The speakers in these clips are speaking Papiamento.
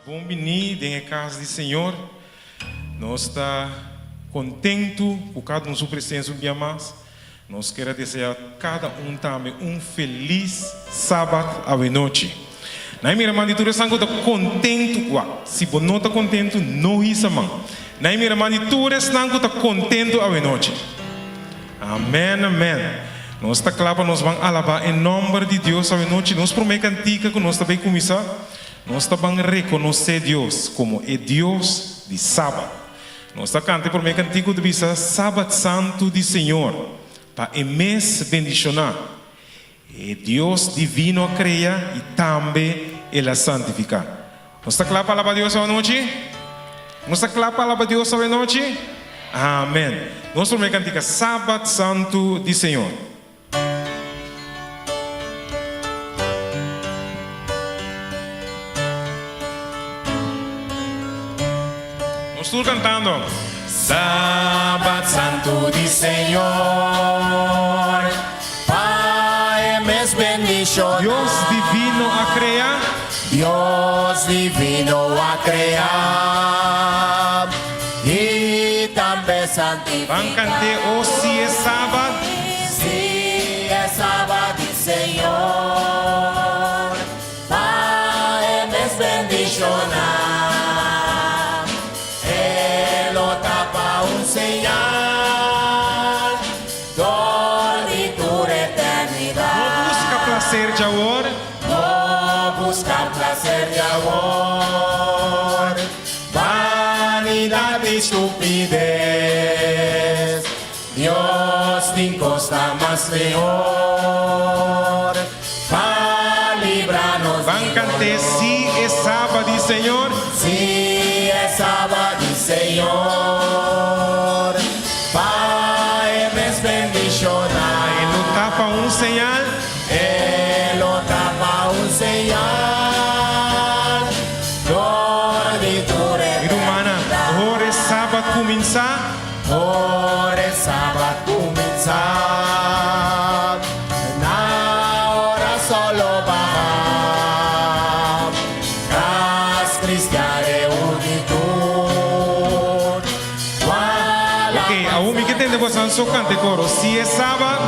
Bon bini den e kas di Señor. Nos ta kontentu ku kada un su presensia un bia mas. Nos kier a desea kada un tambe un felis Sabat awenochi. Nan e mira man di tur esnan ku ta kontentu. Wak, si bo no ta kontentu, no hisa man. Nan e mira man di tur esnan ku ta kontentu awenochi. Amen, amen. Nos ta kla pa nos ban alabá e nòmber di Dios awenochi. Nos promé kantika ku nos ta bai kuminsá, nos ta ban rekonosé Dios komo e Dios di Sabat. Nos ta kanta e promé kantika ku ta bisa, Sabat santu di Señor, pa e mes bendishoná. E Dios divino a krea i tambe el a santifiká. Nos ta kla pa alabá Dios awanochi? Nos ta kla pa alabá Dios awenochi? Amen. Nos promé kantika Sabat Santu di Señor. Nos tur kantando. Sabat Santu di Señor. Pa e mes bendishoná. Dios divino a krea. Dios divino a krea. I tambe santifiká. Ban kant'é, O si e Sabat. Si e Sabat di Señor. Pa e mes bendishoná. E lo ta pa un señal. Dor di tur eternidat. No buska plaser djawor. No buska plaser djawor. Banidat i stupides. Dios tin kosnan mas mehor. Pa libra nos di Ban kant'é dolor. Si e Saba di Señor. Si e Saba di Señor. Pa e mes bendishoná. E lo ta pa un señal. E lo ta pa un señal. Dor di tur Mi rumannan, eternidat. ora e Sabat kuminsá. Ora e Sabat kuminsá. Na ora sol lo baha. Kas kristian reuní tur. Ok, awor mi ke tende bosan so kanta e koro, Si e Sabat,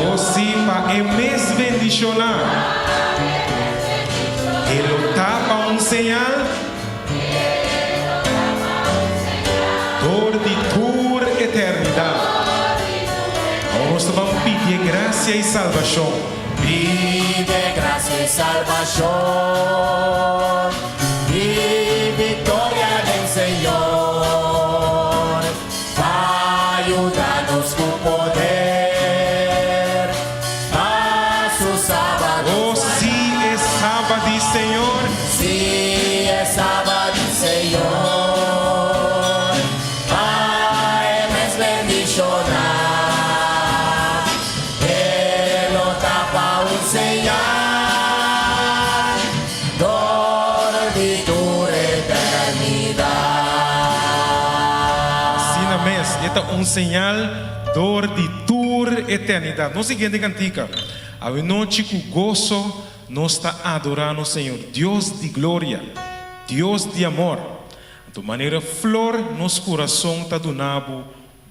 o si pa e mes bendishoná, e lo ta pa un señal dor di tur eternidat. Awor nos ta ban pidi e grasia i salbashon. Pidi e grasia i salbashon. I victoria den Señor, pa yuda nos cu poder, pa su Sabado Oh, si e Saba di Señor. Si e Saba di Señor, pa e mes bendiciona, e lo ta pa un señal. Dor di tur eternidat. Asina mes, e ta un señal dor di tur eternidat. Nos siguiente kantika, Awenochi ku goso nos ta adorá nos Señor, Dios di gloria, Dios di amor. Anto manera flor nos kurason ta duna bo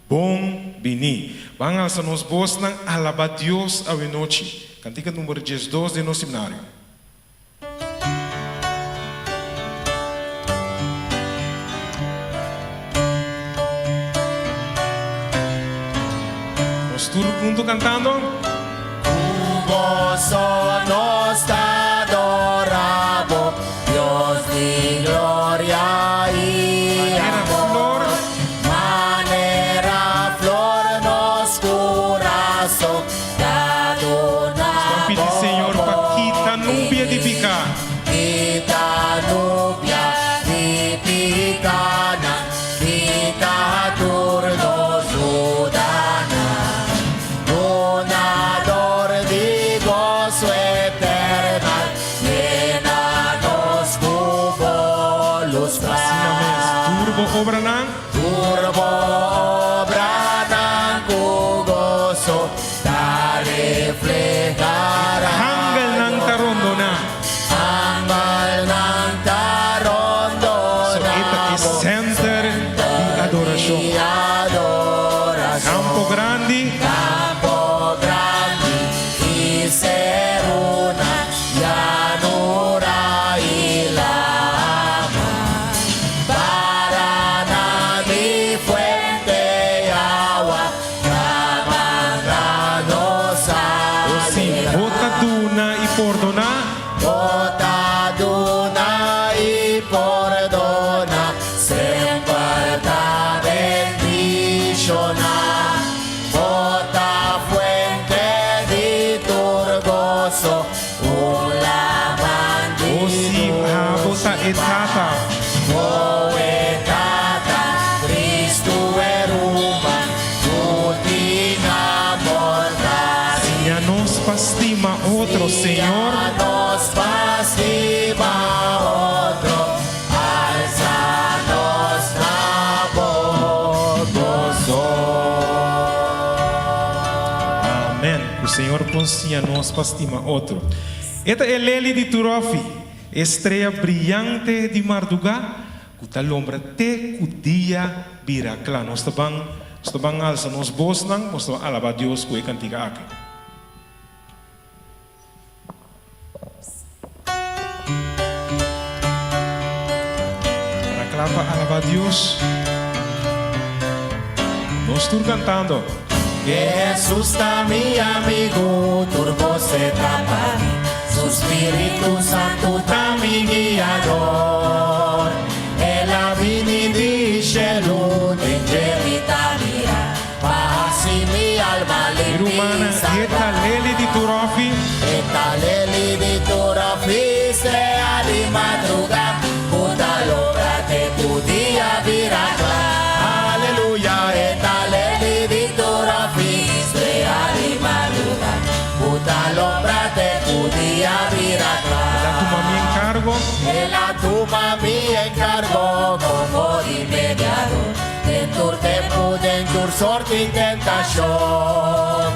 bon biní. Ban alsa nos bosnan alabá Dios awenochi. Kantika number 12 den nos himnario. Nos tur hunto cantando. Cu goso nos ta adora bo, Dios di gloria y amor. Manera flor nos curason ta duna Nos pidi bo Señor pa kita nubia di piká. Kita nubia di pikanan, kita tur nos dudanan. Dunador di goso eternal, yena nos ku bo lus kla. Asina mes, tur bo obranan. Tur bo obranan ku goso. Ta reflehará Angelnan ta rondoná. grandi. Campo grandi i serunan, llanura i lama, Paranan di fuente awa, Kaminda nos O si, bo ta duna i pordoná. Bo ta duna i pordoná, semper ta bendishoná. Bo ta fuente di tur goso, un laman di O si, abo ta e Tata. Bo e Tata, Kristu e ruman, ku tin amor pa Siña nos pa stima otro, Señor. Siña nos pa stima otro, alsa nos na bo goso. Amèn. Ku Señor por siña nos pa stima otro. E ta e leli di tur òfi, e strea briante di mardugá, ku ta lombra te ku dia bira kla. Nos ta ban, nos ta ban alsa nos bosnan, nos ta ban alabá Dios ku e kantika aki. Para kla pa alabá Dios. Nos tur kantando. Hesus ta mi amigu, tur kos e ta pa mi. Su Spiritu Santu ta mi guiadó. El a bini di shelu, den dje mi ta mira, pa hasi mi alma Mi limpi rumannan, e ta leli di tur òfi. E ta leli di tur òfi, strea di madrugá, ku ta lombra te ku dia bira kla. Aleluya, e ta leli di tur òfi, strea di madrugá, ku ta lombra te ku dia bira kla. El a tuma mi enkargo. El a tuma mi enkargo komo di mediadó den tur tempu, den tur sort'i tentashon.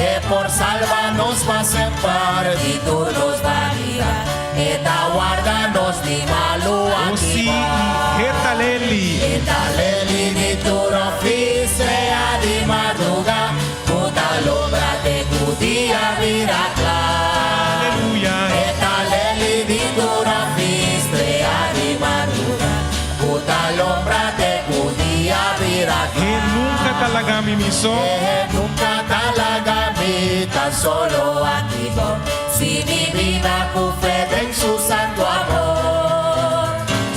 E por salba nos pa semper di tur nos banidat. E ta warda nos di malu O si, aki. e ta leli. E ta leli di tur òfi, strea di madrugá, ku ta lombra te ku dia bira kla. Aleluya. E ta leli di tur òfi, strea di madrugá, ku ta lombra te ku dia bira E kla. nunka ta laga mi mi so. E nunka ta laga mi tan solo aki bo. Si mi biba ku fe den su santu amor.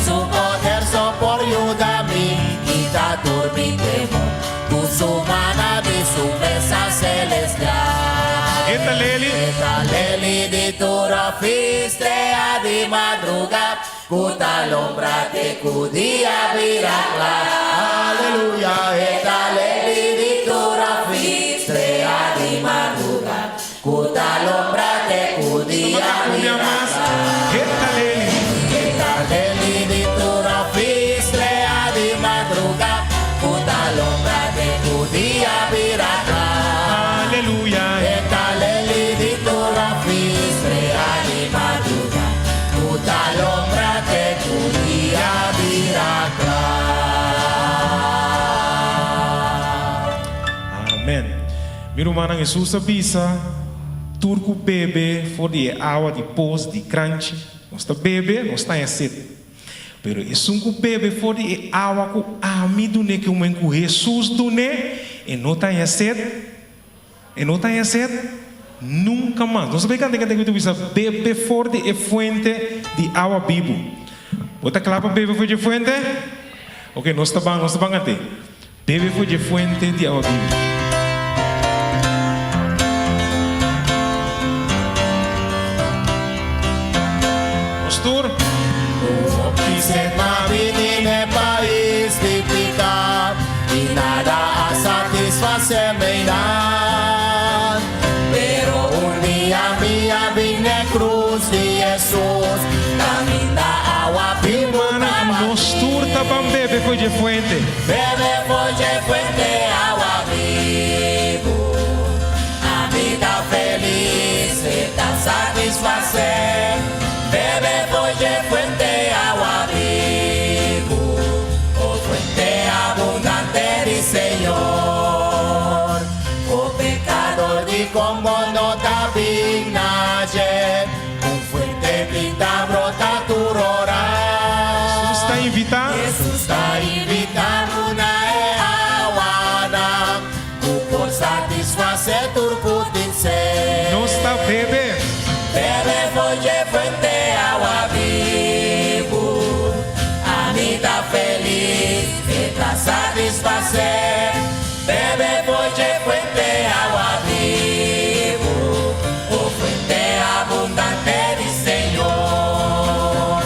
Su poder so por yuda mi kita tur mi temor. Ku su man di su mesa selestial. E ta leli. E ta leli di tur òfi, strea di madrugá, ku ta lombra te ku dia bira kla. Aleluya. E ta leli di tur òfi, strea di madrugá, ku ta lombra te ku dia Estamos bira mas. kla. E ta leli. E ta leli di tur òfi, strea di madrugá, ku ta lombra te ku dia bira kla. Aleluya. E ta leli di tur òfi, strea di madrugá, ku ta lombra te ku dia bira kla. Amèn. Mi rumannan, Hesus a bisa, tur ku bebe for di e awa di pos di kranchi. Nos ta bebe, nos ta set. Pero esun ku bebe for di e awa ku ami dun'é, ku men ku Hesus dun'é, e no ta set. E no ta set nunka mas. Nos ta kanta kanta ku bisa bebe for di e fuente di awa bibu. Bo ta kla pa bebe for di fuente? Ok, nos ta ban, nos ta ban ate. Bebe for di fuente di awa bibu. Nos tur. Set m'a bini n'e pais di piká i nada a satisfasé mi nan. Pero un dia mi a bin n'e krus di Hesus, kaminda awa bibu Rumannan, nos tur ta ban bebe for di fuente. Bebe for di fuente awa bibu. Ami ta felis, ta satisfasé. Bebe for di fuente awa bibu. Oh fuente abundante di Señor. Dikon bo no ta bin na dje? Un fuente di ta brota tur ora. Hesus ta invitá. Hesus ta invitá bo na e awanan ku por satisfasé tur ku tin sed. Nos ta bebe. Bebe for dje fuente awa bibu. Ami ta felis, e ta satisfasé. Bebe for dje fuente awa bibu, o fuente abundante di Señor.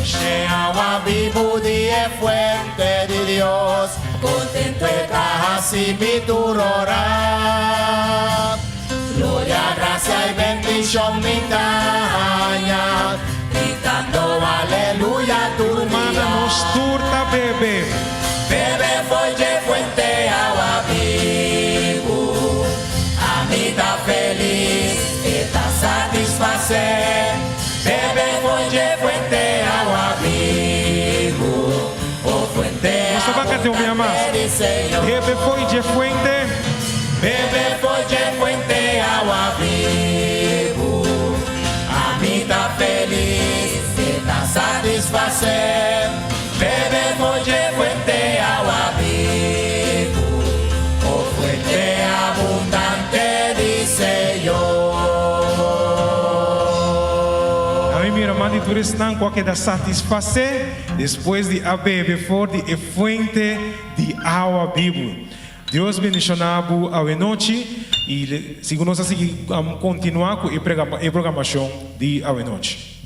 Dje awa bibu di e fuente di Dios, contento e ta haci mi tur ora. Gloria, gracia y bendicion mi ta haña, gritando aleluya tur Mana dia. nos tur ta bebe. Bebe for dje fuente awa bibu. Ami ta felis, e ta satisfasé. Bebe for dje fuente awa bibu. O fuente Nos ta ban canta un bia mas. abundante di Señor. Bebe for dje fuente. Bebe for dje fuente awa bibu. Ami ta felis, e ta satisfasé. Bebe for dje fuente awa bibu. O fuente abundante di Señor. Ami mira man di tur esnan ku a keda satisfasé despues di a bebe for di e fuente di awa bibu. Dios bendishoná bo awenochi i sigur nos a sigui kontinuá ku e programashon di awenochi.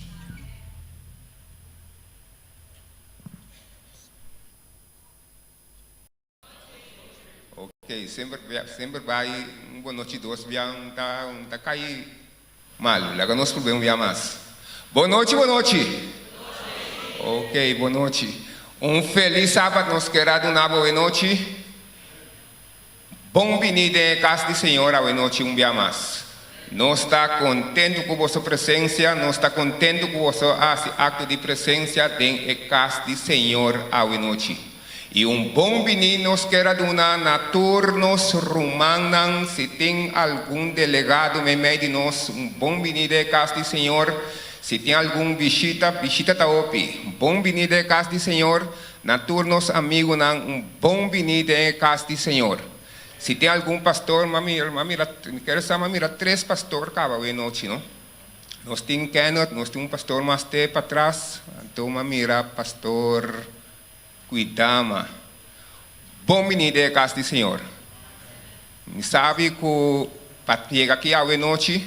Ok, semper semper bai un bonochi dos bia un ta un ta kai malu. Laga nos pruebe un bia mas. Bonochi bonochi. Ok, bonochi. Un felis sabat nos kera a duna bo awenochi. Bon bini den e kas di Señor awenochi un bia mas. Nos ta kontentu ku boso presensia, nos ta kontentu ku boso a hasi akto di presensia den e kas di Señor awenochi. I un bon bini nos ker a duna na tur nos rumannan, si tin algun delegado meimei di nos, un bon bini den e kas di Señor. Si tin algun bishita, bishita ta hopi. Bon bini den e kas di Señor. Na tur nos amigunan un bon bini den e kas di Señor. Si tin algun pastor, m'a mira, m'a mira, mi kere sa m'a mira tres pastor kaba awe nochi, no? Nos tin Kenneth, nos tin un pastor mas te patras, anto m'a mira pastor Kuidama. Bon bini den e kas di Señor. Mi sabi ku pa yega aki awe nochi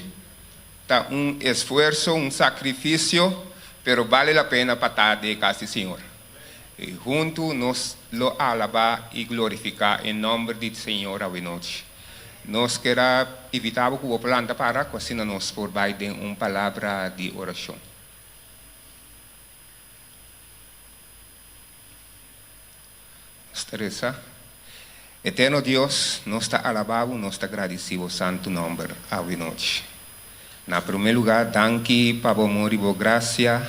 ta un esfuerso, un sakrifisio, pero bale la pena pa ta den e kas di Señor. I huntu nos lo alabá i glorifiká e nòmber di Señor awenochi. Nos ker a invitá bo ku bo por lanta para ku asina nos por bai den un palabra di orashon. Nos ta resa, Eterno Dios, nos ta alabá bo, nos ta gradisí bo santu nòmber awenochi. Na promé lugá, danki pa bo amor i bo grasia.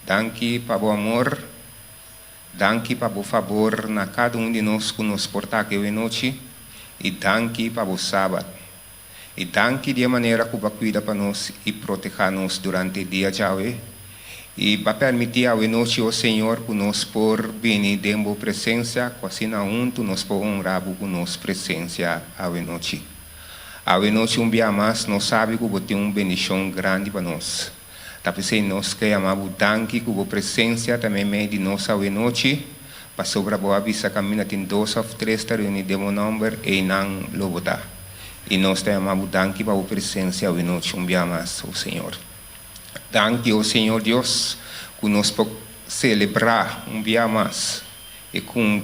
Danki pa bo amor. Danki pa bo fabor na kada un di nos ku nos por ta aki awenochi. I danki pa bo Sabat. I danki di e manera ku bo a kuida pa nos i protehá nos durante e dia djawe. I bo a permití awenochi, o Señor, ku nos por bini den bo presensia, ku asina huntu nos por honra bo ku nos presensia awenochi. Awenochi un bia mas nos sabi ku bo tin un bendishon grandi pa nos. Ta p'esei nos ke yama bo danki ku bo presensia ta meimei di nos awenochi, pasobra bo a bisa kaminda tin dos òf tres ta reuní den bo nòmber, einan lo bo ta. I nos ta yama bo danki pa bo presensia awenochi un bia mas, o Señor. Danki, o Señor Dios, ku nos por selebrá un bia mas e ku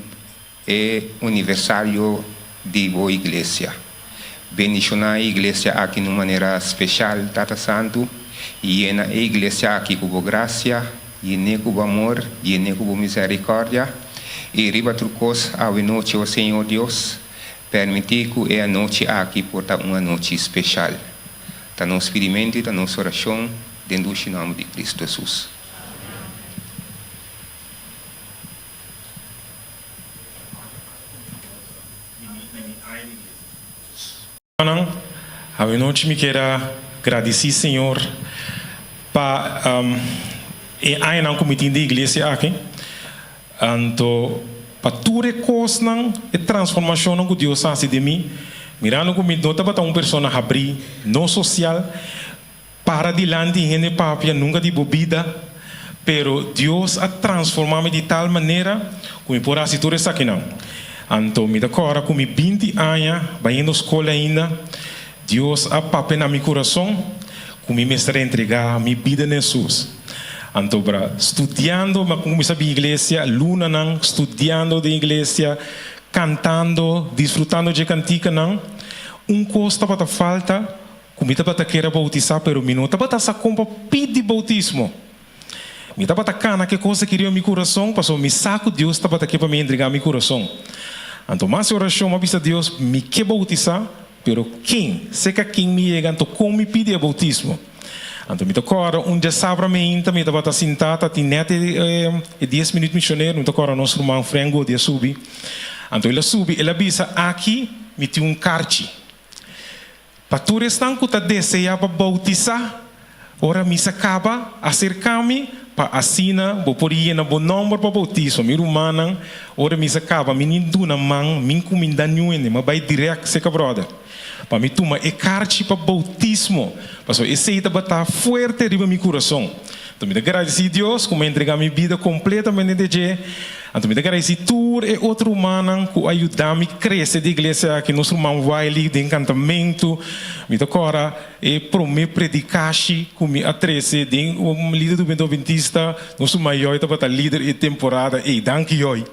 e universario di bo Iglesia. Bendishoná e Iglesia aki na un manera speshal, Tata Santu, i yena e Iglesia aki ku bo grasia, yen'é ku bo amor, yen'é ku bo miserikòrdia, i riba tur kos, awe nochi, o Señor Dios, permití ku e anochi aki por ta un anochi speshal. Ta nos pidimentu i ta nos orashon den dushi nòmber di Kristu Hesus. Nan. Awenochi mi kier a gradisí Señor pa e añanan ku mi tin den iglesia aki. Anto pa tur e kosnan, e transformashonnan ku Dios a hasi den mi, mirando ku mi no tabata un persona habrí, no sosial, para dilanti hende papia nunka di bo bida, pero Dios a transformá mi di tal manera ku mi por hasi tur esakinan. Anto mi ta kòrda ku mi binti aña bayendo skol ainda, Dios a papia na mi kurason ku mi mester entregá mi bida na Hesus. Anto bra studiando mi a kuminsá bin iglesia, lunanan studiando den iglesia, kantando, disfrutando dje kantikanan. Un kos tabata falta ku mi tabata kere boutisá pero mi no tabata sa kon pa pidi boutismo. Mi tabata kana ke kos aki riba mi kurason pasobra mi sa ku Dios tabata ke pa mi entregá mi kurason. Anto mas e orashon mi a bisa Dios, mi ke boutisá, pero ken? Seka ken mi yega anto kon mi pidi e boutismo? Anto mi ta kòrda un djasabra meinta mi tabata sintá ta tin nèt e dies minüt mishonero, mi ta kòrda nos ruman Frank Godi a subi. Anto el a subi el a bisa aki mi tin un karchi. Pa tur esnan ku ta deseá pa boutisá, ora misa kaba, aserká mi pa asina bo por yena bo nòmber pa boutismo. Mi rumannan, ora misa kaba, mi ni duna man, mi nkumindá niun hende, mi a bai dirèkt serka bròder pa mi tuma e karchi pa boutismo, pasobra esei tabata fuerte riba mi kurason. Anto mi ta gradisí Dios ku mi a entregá mi bida kompletamente den dje. Anto mi ta gradisí tur e otro rumannan ku a yuda mi krese di iglesia aki, nos ruman Wiley den kantamentu. Mi ta kòrda e promé predikashi ku mi a trese den un lider di hubentud adventista, nos ruman Joy tabata lider e temporada ei. Danki Joy.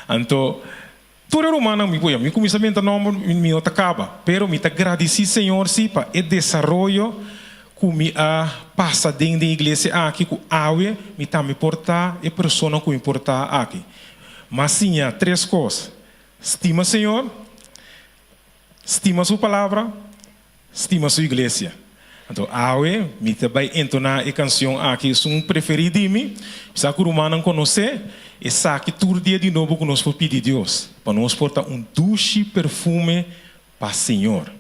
Anto tur e rumannan mi por mi kuminsá menta nòmber mi no ta kaba, pero mi ta gradisí Señor sí pa e desaroyo ku mi a pasa den den iglesia aki ku awe mi tambe por ta e persona ku mi por ta aki. M'a siña tres kos, stima Señor, stima Su Palabra, stima Su iglesia. Anto awe mi ta bai entoná e kansion aki, esun preferí di mi. Mi sa ku rumannan konosé esaki tur dia di nobo ku nos por pidi Dios pa nos por ta un dushi perfume pa Señor.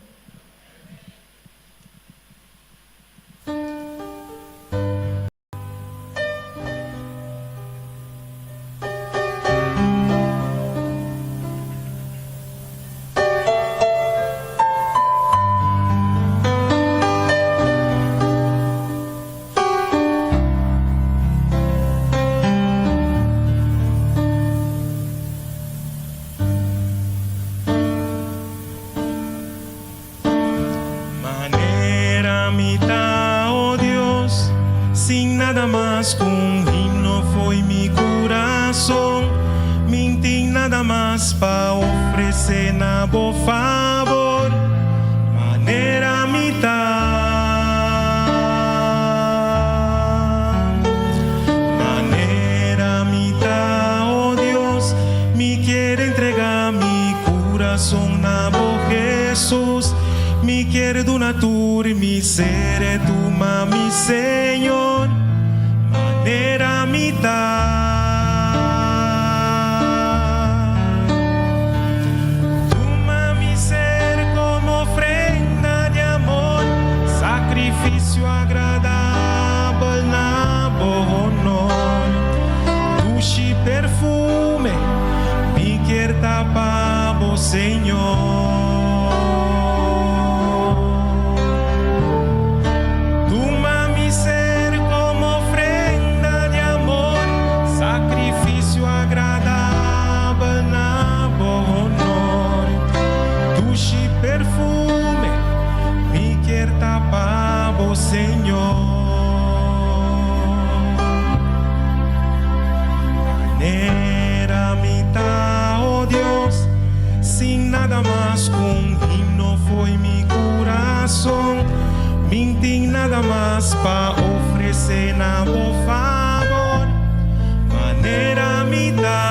Manera mi ta, oh Dios, sin nada mas ku un himno fo'i mi kurason. Mi n'tin nada mas pa ofresé na bo fabor. Manera mi ta. Manera mi ta, oh Dios, mi kier entregá mi kurason na bo. Hesus, mi kier duna tur mi ser e tuma mi Señor, manera mi ta. Tuma mi ser como ofrenda di amor, sacrificio agradabel na bo honor. Dushi perfume mi kier ta pa bo Señor. Tuma mi ser como ofrenda di amor, sacrificio agradabel na bo honor. Dushi perfume mi kier ta pa bo Señor. Manera mi ta, oh Dios, sin nada mas ku un himno fo'i mi kurason. Mi n'tin nada mas pa ofresé na bo fabor, manera mi ta.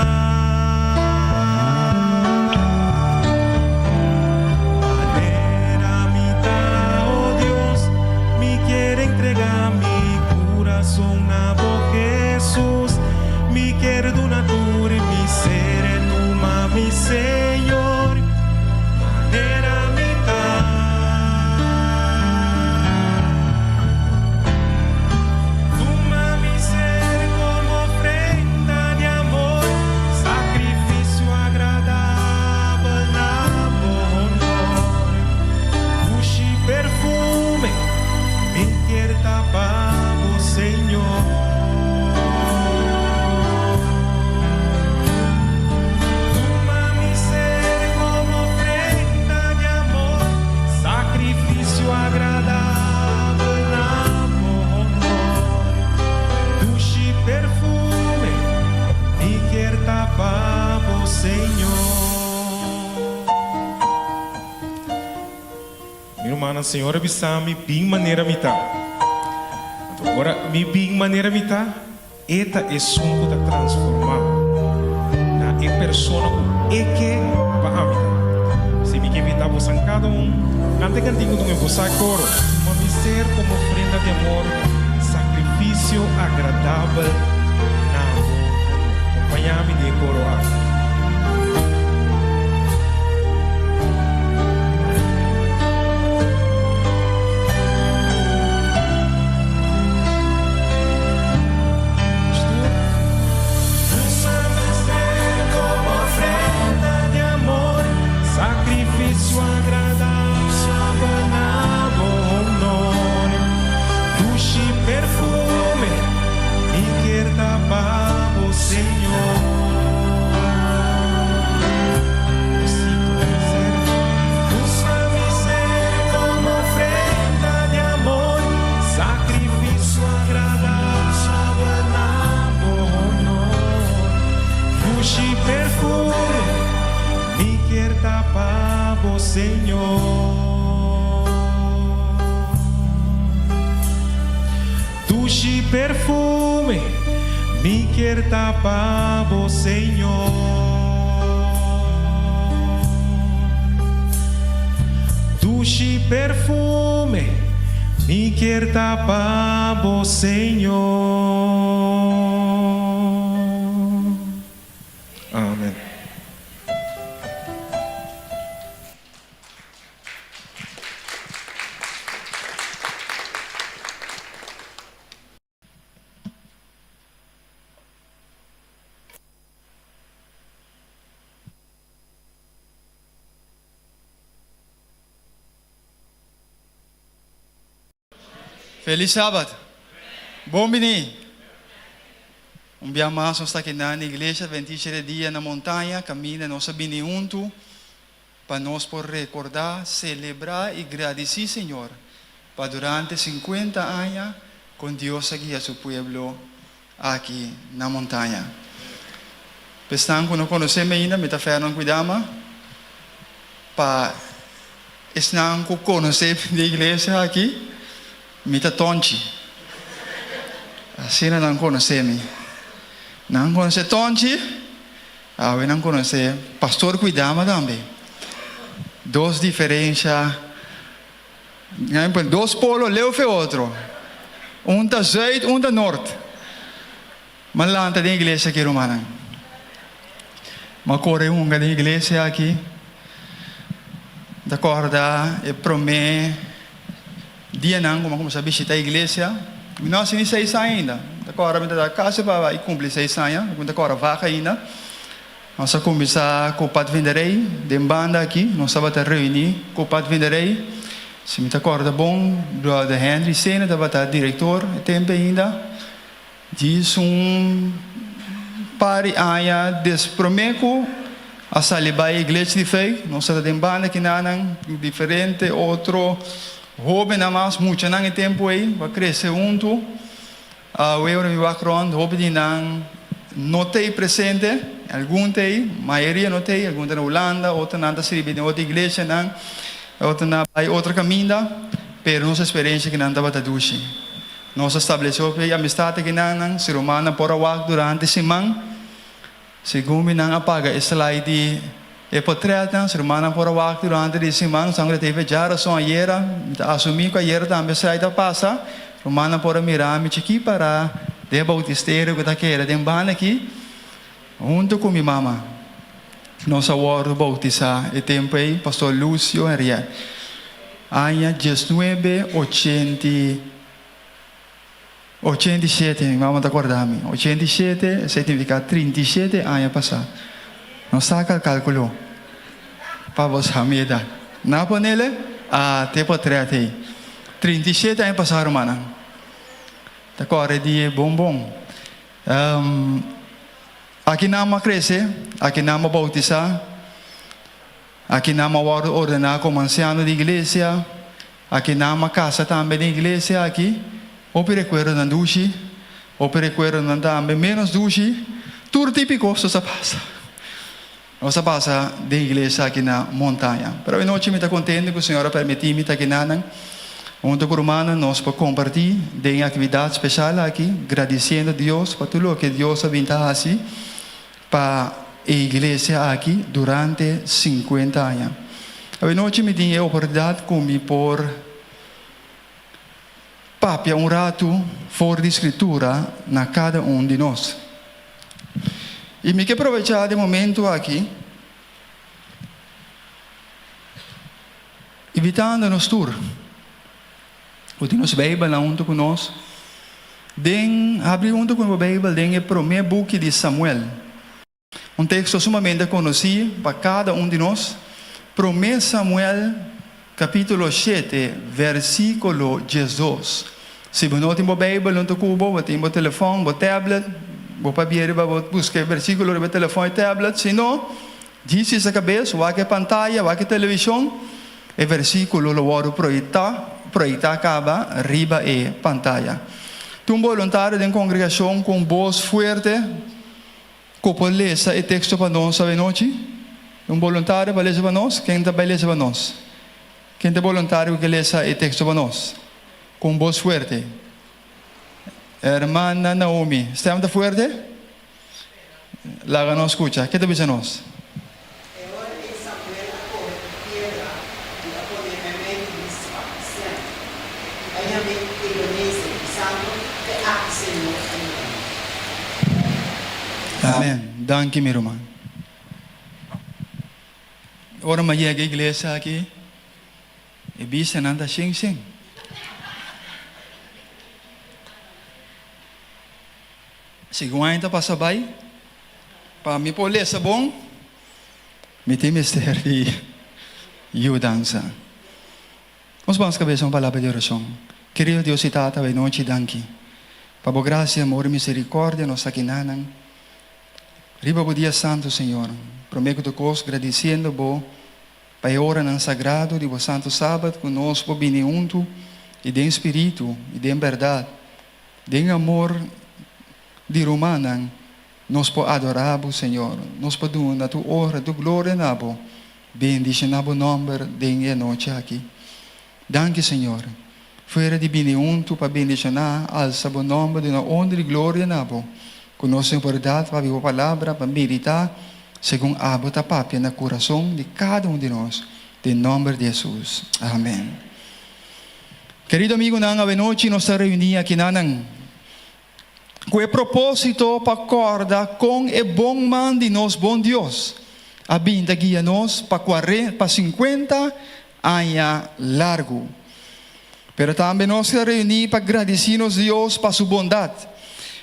Manera mi ta, oh Dios, mi kier entregá mi kurason na bo Hesus. Mi kier duna tur mi ser e tuma mi Señor manera mi ta. Mi rumannan, Señor a bisa mi bin manera mi ta. Anto ora mi bin manera mi ta, E ta esun ku ta transformá na e persona ku E ke pa ami ta. Si mi ke invitá bosan kada un, kanta e kantiku dun e bosa koro, Tuma mi ser komo ofrenda di amor, sakrifisio agradabel na bo honor. Kompañá mi den e koro aki. Sacrificio agradabel na bo honor. Dushi perfume mi kier ta pa bo, Señor. Dushi perfume mi kier ta pa bo, Señor. Dushi perfume mi kier ta pa bo, Señor. Amen. Felis Sabat! Bon bini! Un bia mas nos ta keda na Iglesia Adventista di Dia na Montaña kaminda nos a bini huntu pa nos por rekordá, selebrá i gradisí Señor pa durante sinkuenta aña kon Dios a guia su pueblo aki na Montaña. Pa esnan ku no konosé mi ainda, mi ta Fernand Kuidama. Pa esnan ku konosé mi di iglesia aki, mi ta Tonchi. Asina nan konosé mi. Nan konosé Tonchi, awe nan konosé Pastor Kuidama tambe. Dos diferensha. Dos polo leu fe otro. Un ta zuid, un ta nort. M'a lanta den iglesia aki, rumannan. M'a kore hunga den iglesia aki. Mi ta kòrda e promé dianan ku m'a kuminsá bishitá iglesia. Mi no hasi ni seis aña ainda. Mi ta kòrda mi ta kasi pa bai kumpli seis aña. Mi ta kòrda vag ainda. Nos a kuminsá ku padvinderij den banda aki. Nos tabata reuní ku padvinderij. Si mi ta kòrda bon, Bròder Henry Sene tabata direktor e tempu ainda. Djis un par di aña des promé ku a sali bai Iglesia di Fe, nos tabata den banda kinanan, diferente otro hóbennan mas, muchanan e tempu ei, ku a krese huntu. Awe ora mi wak rond, hopi di nan no ta ei presente, algun ta ei, mayoria no ta ei, algun ta na Hulanda, otronan ta sirbi den otro iglesianan, otronan a bai otro kaminda, pero nos eksperensia ku nan tabata dushi. Nos a stablesé hopi amistat aki nan, si rumannan por a wak durante siman, Segun mi nan a paga e slide di e potretnan, su rumannan por a wak durante di siman, sangre ta hebe djarason ayera, mi ta asumí ku ayera tambe e slide a pasa, rumannan por a mira mi chikí pará den e bautisterio ku ta keda den banda akí, huntu ku mi mama. Nos a wòrdu boutisá e tempu ei, Pastor Lucio Henriette, aña diesnuebe ochenti. 87, mi mama ta korda mi. 87, esei signifiká 37 aña pasá. No saka el kálkulo pa bo sa mi edat. Nan a ponele? Ah, te potret ei. 37 aña pasá, rumannan. Ta kòrda e dia ei bon bon. Aki nan a krese, aki nan a boutisá. Aki nan a wòrdu ordená komo ansiano di iglesia. Aki nan a kasa tambe den iglesia aki. Hopi rekuerdonan dushi, hopi rekuerdonan tambe ménos dushi. Tur tipo di kos sa pasa. Nos a pasa den iglesia aki na Montaña. Pero awe nochi mi ta contento cu Señor a permiti mi ta aki nanan. Hunto cu rumannan nos por comparti den e actividad special aki, gradiciendo Dios pa tur loke Dios a bin ta haci pa e iglesia aki durante cincuenta aña. Awe nochi mi tin e oportunidad cu mi por Papia un ratu for di Scritura na cada un di nos. Y mi ke probecha di momento aki, invitando nos tur cu tin nos Bijbelnan hunto cu nos, den habri hunto cu bo Bijbel den e prome buki di Samuel. Un teksto sumamente konosí pa kada un di nos, Promé Samuel kapítulo shete, versíkulo diesdos. Si bo no tin bo Beibel huntu ku bo, bo tin bo telefòn, bo tablet, bo pabia riba bo buska e versíkulo riba e telefòn i tablet. Si no, djis hisa kabes, wak e pantaya, wak e televishon, e versíkulo lo wòrdu proyektá, proyektá kaba riba e pantaya. Tin un boluntario den kongregashon ku un bos fuerte. Ku por lesa e teksto pa nos awenochi? Un boluntario pa lesa pa nos? Ken ta bai lesa pa nos? Ken ta e boluntario ku ke lesa e teksto pa nos? Ku un bos fuerte. Hermana Naomi, stèm ta fuerte? Laga nos skucha. Ke ta bisa nos? E ora ei Samuel a kohe un piedra i a pon'é meimei di Mispa i Sen, i a yam'é Ebenezer, bisando, Te aki Señor a yuda mi. Amen. Danki mi ruman. Ora mi a yega iglesia aki e bistanan ta shen shen. Segun aña ta pasa bai, pa mi por lesa bon, mi tin mester di yudansa. Nos bans kabesa un palabra di orashon. Kerido Dios i Tata, awe nochi danki pa bo grasia, amor i miserikòrdia nos aki nanan. Riba bo dia santu, Señor, promé ku tur kos gradisiendo bo pa e oranan sagrado di bo santu Sabat ku nos por bini huntu i den spiritu i den bèrdat. Den amor di rumannan nos por adorá Bo, Señor. Nos por duna tur honra, tur gloria na Bo. Bendishoná Bo nòmber den e anochi aki. Danki, Señor. Fuera di bini huntu pa bendishoná, alsa Bo nòmber, duna honra i gloria na Bo. Ku nos tin oportunidat pa habri Bo Palabra, pa meditá segun Abo ta papia na kurason di kada un di nos. Den nòmber di Hesus. Amèn. Kerido amigunan, awenochi nos ta reuní akinanan ku e propósito pa kòrda kon e bon man di nos bon Dios a bin ta guia nos pa pa sinkuenta aña largu. Pero tambe nos ta reuní pa gradisí nos Dios pa su bondat,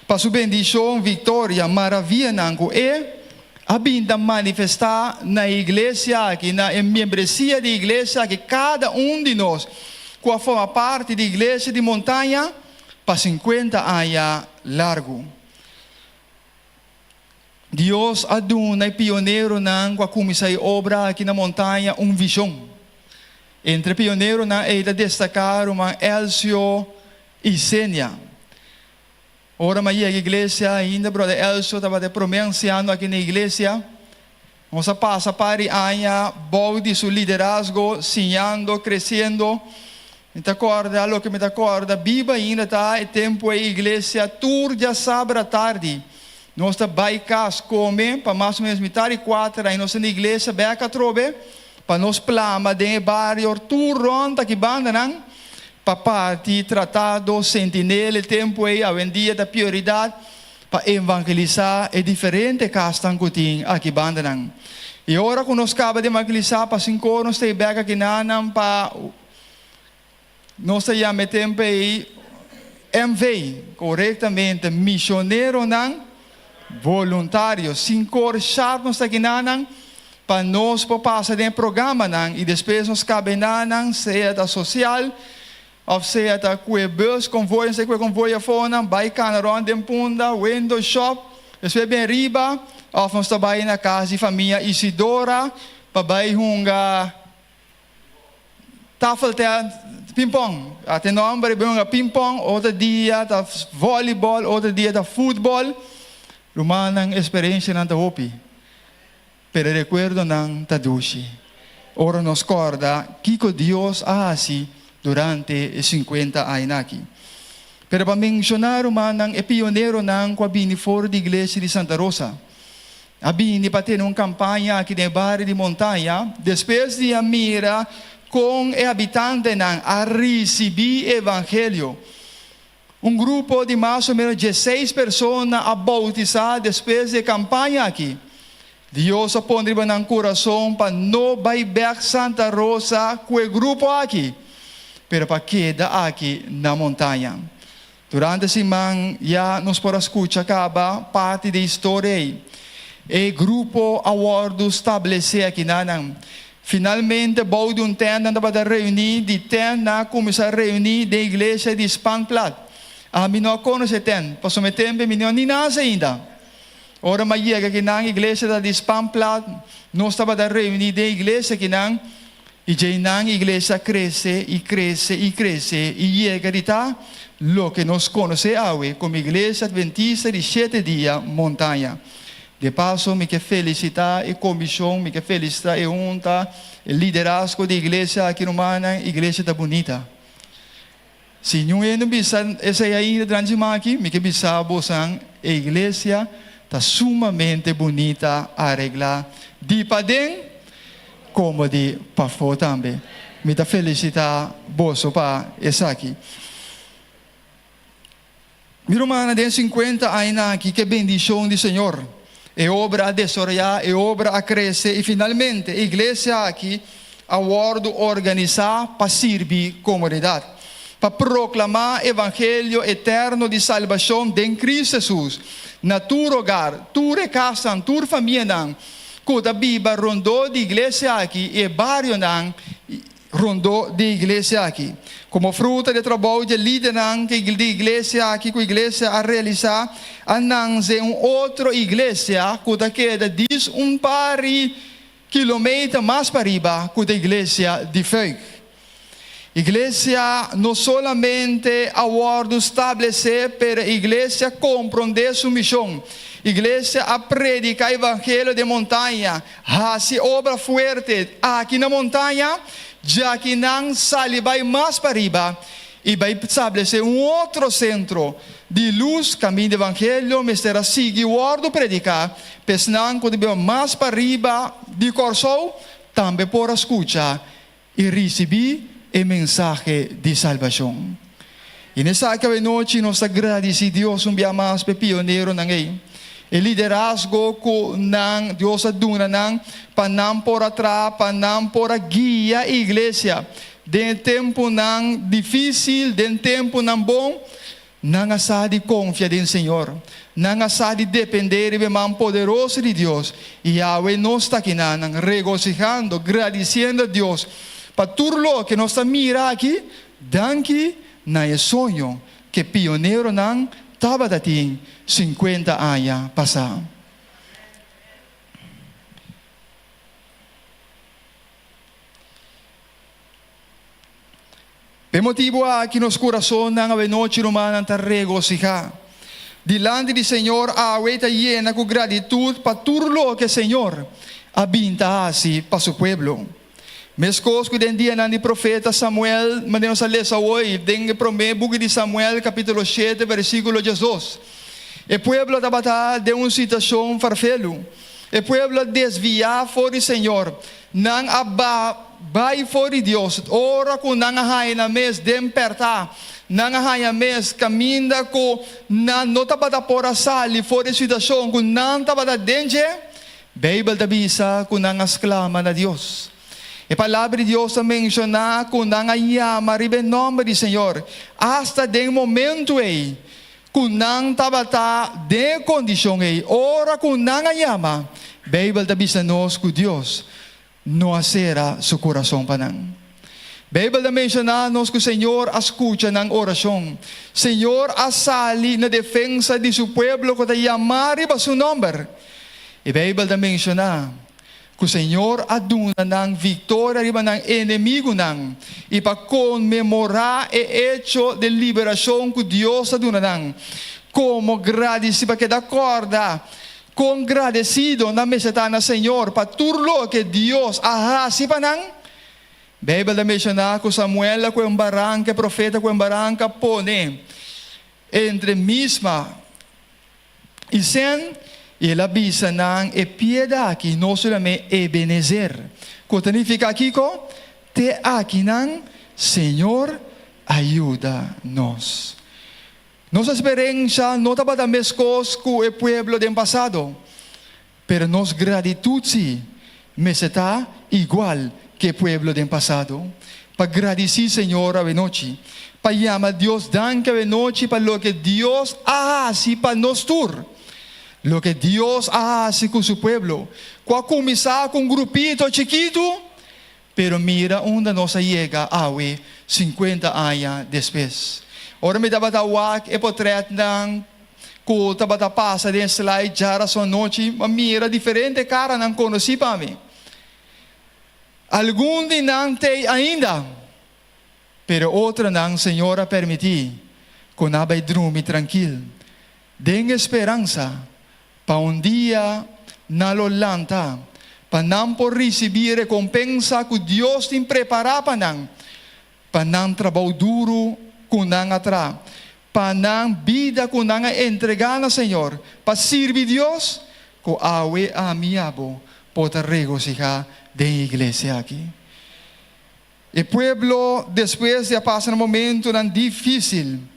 pa su bendishon, viktoria, maravianan ku e a bin ta manifestá na e iglesia aki, na e miembresia di e iglesia aki, kada un di nos ku a forma parti di Iglesia di Montaña pa sinkuenta aña largu. Dios a duna e pioneronan ku a kuminsá e obra aki na Montaña un vishon. Entre e pioneronan ei ta destaká ruman Elcio i Senia. Ora mi a yega iglesia ainda brother Elso tabata e prome anciano aki na iglesia. Nos a pasa par di aña bou di su liderazgo, siñando, creciendo. Mi ta corda, loke mi ta corda biba ainda ta e tempo ei iglesia tur diasabra tardi nos ta bay cas come pa mas o menos mitar di cuater ai nos ta na iglesia bek atrobe pa nos plama den e bario tur rond aki bandanan. Pa parti tratado Sentinel e tempu ei awendia ta prioridat pa evangelisá e diferente kasnan ku tin aki bandanan. I ora ku nos kaba di evangelisá pa sinkor nos ta e bèk aki nanan pa nos ta yama e tempu ei MV, korektamente Misioneronan Voluntario. Sinkor sharp nos ta aki nanan pa nos por pasa den e programanan y despues nos cabenanan sea ta social of sea ta cu e bus convoy nos ta cu e convoy afonan bay cana rond den Punda window shop despues ben riba of nos ta bay na cas di famia Isidora pa bay hunga tafel ping-pong ate nomber bay hunga ping-pong otro dia ta volleyball otro dia ta futbol rumannan experiencianan ta hopi. Pero e rekuerdonan ta dushi ora nos kòrda kiko Dios a hasi durante e sinkuenta aña aki. Pero pa menshoná rumannan, e pioneronan ku a bini for di iglesia di Santa Rosa a bini pa tene un kampaña aki den e bario di Montaña despues di a mira kon e habitantenan a risibí e evangelio. Un grupo di mas o menos dieseis persona a boutisá despues di e kampaña aki. Dios a pone riba nan kurason pa no bai bèk Santa Rosa ku e grupo aki, pero pa keda aki na Montaña. Durante siman ya nos por a skucha kaba parti di e historia ei. E grupo a wòrdu stablesé akinanan. Finalmente bou di un tènt nan tabata reuní, di tènt nan a kuminsá reuní den iglesia di Spanplat. Ami no a konosé tènt, pasobra e tempu mi no a ni nase ainda. Ora mi a yega akinan, iglesia ta di Spanplat, nos tabata reuní den iglesia akinan, i djeinan iglesia a krese i krese i krese i yega di ta loke nos konosé awe komo Iglesia Adventista di Shete Dia Montaña. De paso mi ke felisitá e komishon, mi ke felisitá e hunta, e liderazgo di iglesia aki rumannan, iglesia ta bunita. Si niun hende bisa esei ainda durante siman aki, mi ke bisa bosan e iglesia ta sumamente bunita areglá di paden komo di pafó tambe. Mi ta felisitá boso pa esaki. Mi rumannan, den sinkuenta añanan aki ke bendishon di Señor, e obra a desaroyá, e obra a krese i finalmente e iglesia aki a wòrdu organisá pa sirbi komunidat, pa proklamá evangelio eterno di salbashon den Kristu Hesus na tur hogar, tur e kasnan, tur famianan ku ta biba rondó di iglesia aki i e barionan Rondó di e iglesia aki. Komo fruta di e trabou dje lidernan di iglesia aki ku iglesia a realisá, a nanse un otro iglesia ku ta keda dis un par di kilometer mas pariba ku ta iglesia di Fuik. Iglesia no solamente a wòrdu stablesé, pero iglesia komprondé su mishon. Iglesia a prediká evangelio den montaña, Hasi obra fuerte aki na montaña, djaki nan sali bai mas pariba i bai stablesé un otro sentro di lus kaminda evangelio mester a sigui wòrdu prediká pa esnan ku ta biba mas pariba di Kòrsou tambe por a skucha i risibí e mensahe di salbashon. I n'esaki awenochi nos ta gradisí Dios un bia mas p'e pioneronan ei, e liderazgo ku nan Dios a duna nan pa nan por a traha, pa nan por a guia e iglesia den e tempunan difísil, den tempunan bon. Nan a sa di konfia den Señor. Nan a sa di dependé riba e man poderoso di Dios. I awe nos ta kinanan, regosihando, gradisiendo Dios pa tur loke nos ta mira aki, danki na e soño ku e pioneronan tabata tin sinkuenta aña pasá. P'e motibu aki nos kurasonnan awenochi rumannan ta regosihá dilanti di Señor awe ta yena ku gratitut pa tur loke Señor a bin ta hasi pa su pueblo. Meskos ku den dianan di profeta Samuel, manera nos a lesa awor den e promé buki di Samuel kapítulo shete versíkulo diesdos, e pueblo tabata den un situashon farfelu. E pueblo a desviá for di Señor. Nan a ba bai for di Dios ora ku nan a haña nan mes den pèrtá. Nan a haña mes kaminda ku nan no tabata por a sali for di e situashon ku nan tabata den dje. Beibel ta bisa ku nan a sklama na Dios. E Palabra di Dios ta menshoná ku nan a yama riba e nòmber di Señor asta den momentu ei ku nan tabata den e kondishon ei ora ku nan a yama, Beibel ta bisa nos ku Dios no a sera su kurason pa nan. Beibel ta menshoná nos ku Señor a skucha nan orashon. Señor a sali na defensa di su pueblo ku ta yamá riba su nòmber. E Beibel ta menshoná Ku Señor a duna nan viktoria riba nan enemigunan i pa konmemorá e echo di liberashon ku Dios a duna nan, komo gradisi pa keda kòrda. Kon gradesido nan mester ta na Señor pa tur loke Dios a hasi pa nan! Beibel ta menshoná ku Samuel a ku un baranka, e profeta ku un baranka pone entre Misma i Sen, i el a bisa nan e pieda aki no solamente Ebenezer, ku ta nifiká kiko? Te akinan Señor a yuda nos. Nos esperensha no tabata meskos ku e pueblo den pasado, pero nos gratitut si mester ta igual ku e pueblo den pasado. Pa gradisí Señor awenochi, pa yama Dios danki awenochi pa loke Dios a hasi pa nos tur, loke Dios a hasi ku su pueblo, ku a kuminsá ku un grupito chikitu, Pero mira unda nos a yega awe sinkuenta aña despues. Ora mi tabata wak e potretnan ku tabata pasa den slide djarason anochi, mi a mira diferente karanan konosí pa mi. Algun di nan t'ei ainda, pero otronan Señor a permití ku nan bai drumi trankil den e speransa Pa un dia nan lo lanta, pa nan por risibí e rekompensa ku Dios tin prepará pa nan, pa nan trabou duru ku nan a traha, pa nan bida ku nan a entregá na Señor, pa sirbi Dios, ku awe ami i abo por ta regosihá den e iglesia aki. E pueblo, despues di a pasa na momentunan difísil,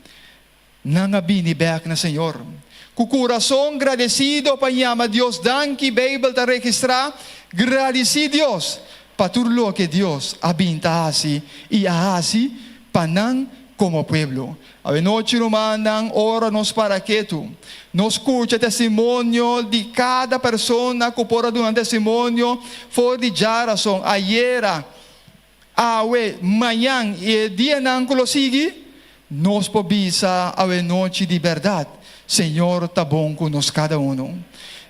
Nan a bini bek na Señor. Ku kurason gradesido pa yama Dios danki, Beibel ta registrá, Gradisí Dios pa tur loke Dios a bin ta hasi i a hasi pa nan komo pueblo. Awenochi, rumannan, ora nos para ketu, nos skucha testimonio di kada persona ku por a duna testimonio for di djarason, ayera, Awe, mañan i e dianan ku lo sigui, nos por bisa awe nochi di bèrdat, Señor ta bon ku nos kada unu.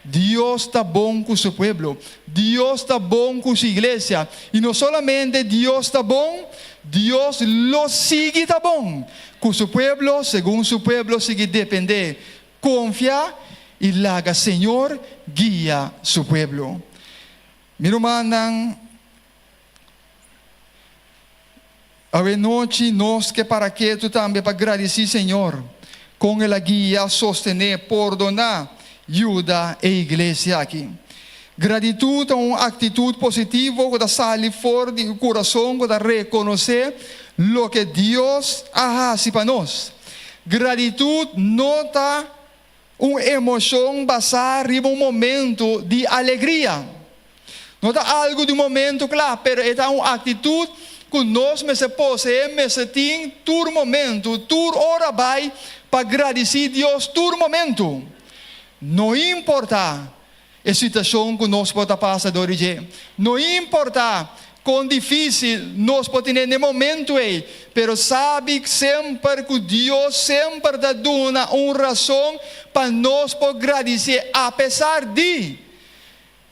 Dios ta bon ku su pueblo. Dios ta bon ku su iglesia. I no solamente Dios ta bon, Dios lo sigui ta bon ku su pueblo segun su pueblo sigui dependé, konfia i laga Señor guia su pueblo. Mi rumannan. Awe nochi nos ke para ketu tambe pa gradisí Señor kon El a guia, sostené, pordoná, yuda e iglesia aki. Gratitut ta un aktitut positivo ku ta sali for di e kurason ku ta rekonosé loke Dios a hasi pa nos. Gratitut no ta un emoshon basá riba un momentu di alegria. No ta algu di un momentu kla, pero e ta un aktitut ku nos mester poseé, mester tin tur momentu, tur ora bai pa gradisí Dios tur momentu. No importá e situashon ku nos por ta pasa dor di dje. No importá kon difísil nos por tene n'e momentu ei, pero sabi semper ku Dios semper ta duna un rason pa nos por gradisié apesar di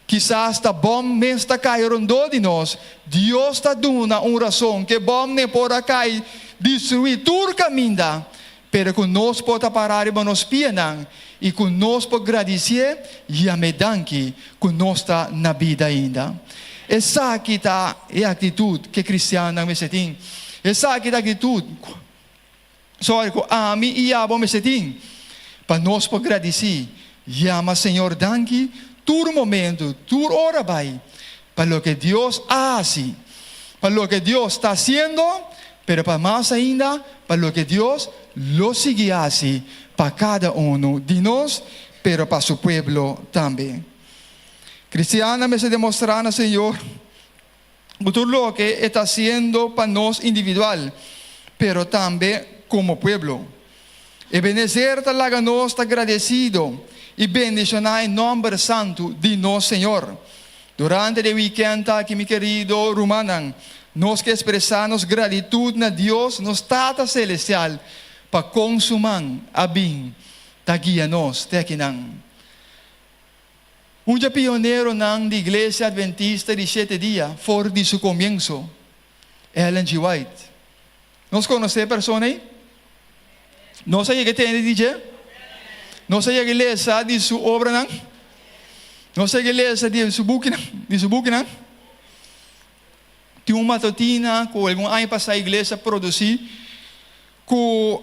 kisas ta bòm mes ta kai rondó di nos. Dios ta duna un rason ku e bòm n'e por a kai destruí tur kaminda, Pero ku nos por ta pará riba nos pianan i ku nos por gradisié, yam'é danki ku nos ta na bida ainda. Esaki ta e aktitut ku e kristiannan mester tin. Esaki ta aktitut, sorry, ku ami i abo mester tin pa nos por gradisí, yama Señor danki tur momentu, tur ora bai pa loke Dios a hasi, pa loke Dios ta hasiendo, pero pa mas ainda pa loke Dios lo sigui hasi pa kada unu di nos, pero pa su pueblo tambe. Cristiannan mester demostrá na Señor ku tur loke E ta hasiendo pa nos individual, pero tambe komo pueblo. Ebenezer ta laga nos ta gradesido i bendishoná e nòmber santu di nos Señor. Durante di e wikènt aki, mi kerido rumannan, nos ke ekspresá nos gratitut na Dios, nos Tata Selestial, pa kon Su man a bin ta guia nos te akinan. Un dje pioneronan di Iglesia Adventista di Shete Dia for di su komienso, Ellen G. White. Nos konosé e persona ei? Nos a yega tende di dje? Nos a yega lesa di su obranan? Nos sigui lesa di su bukinan, di su bukinan. Tin un matutina ku algun aña pasá iglesia a produsí ku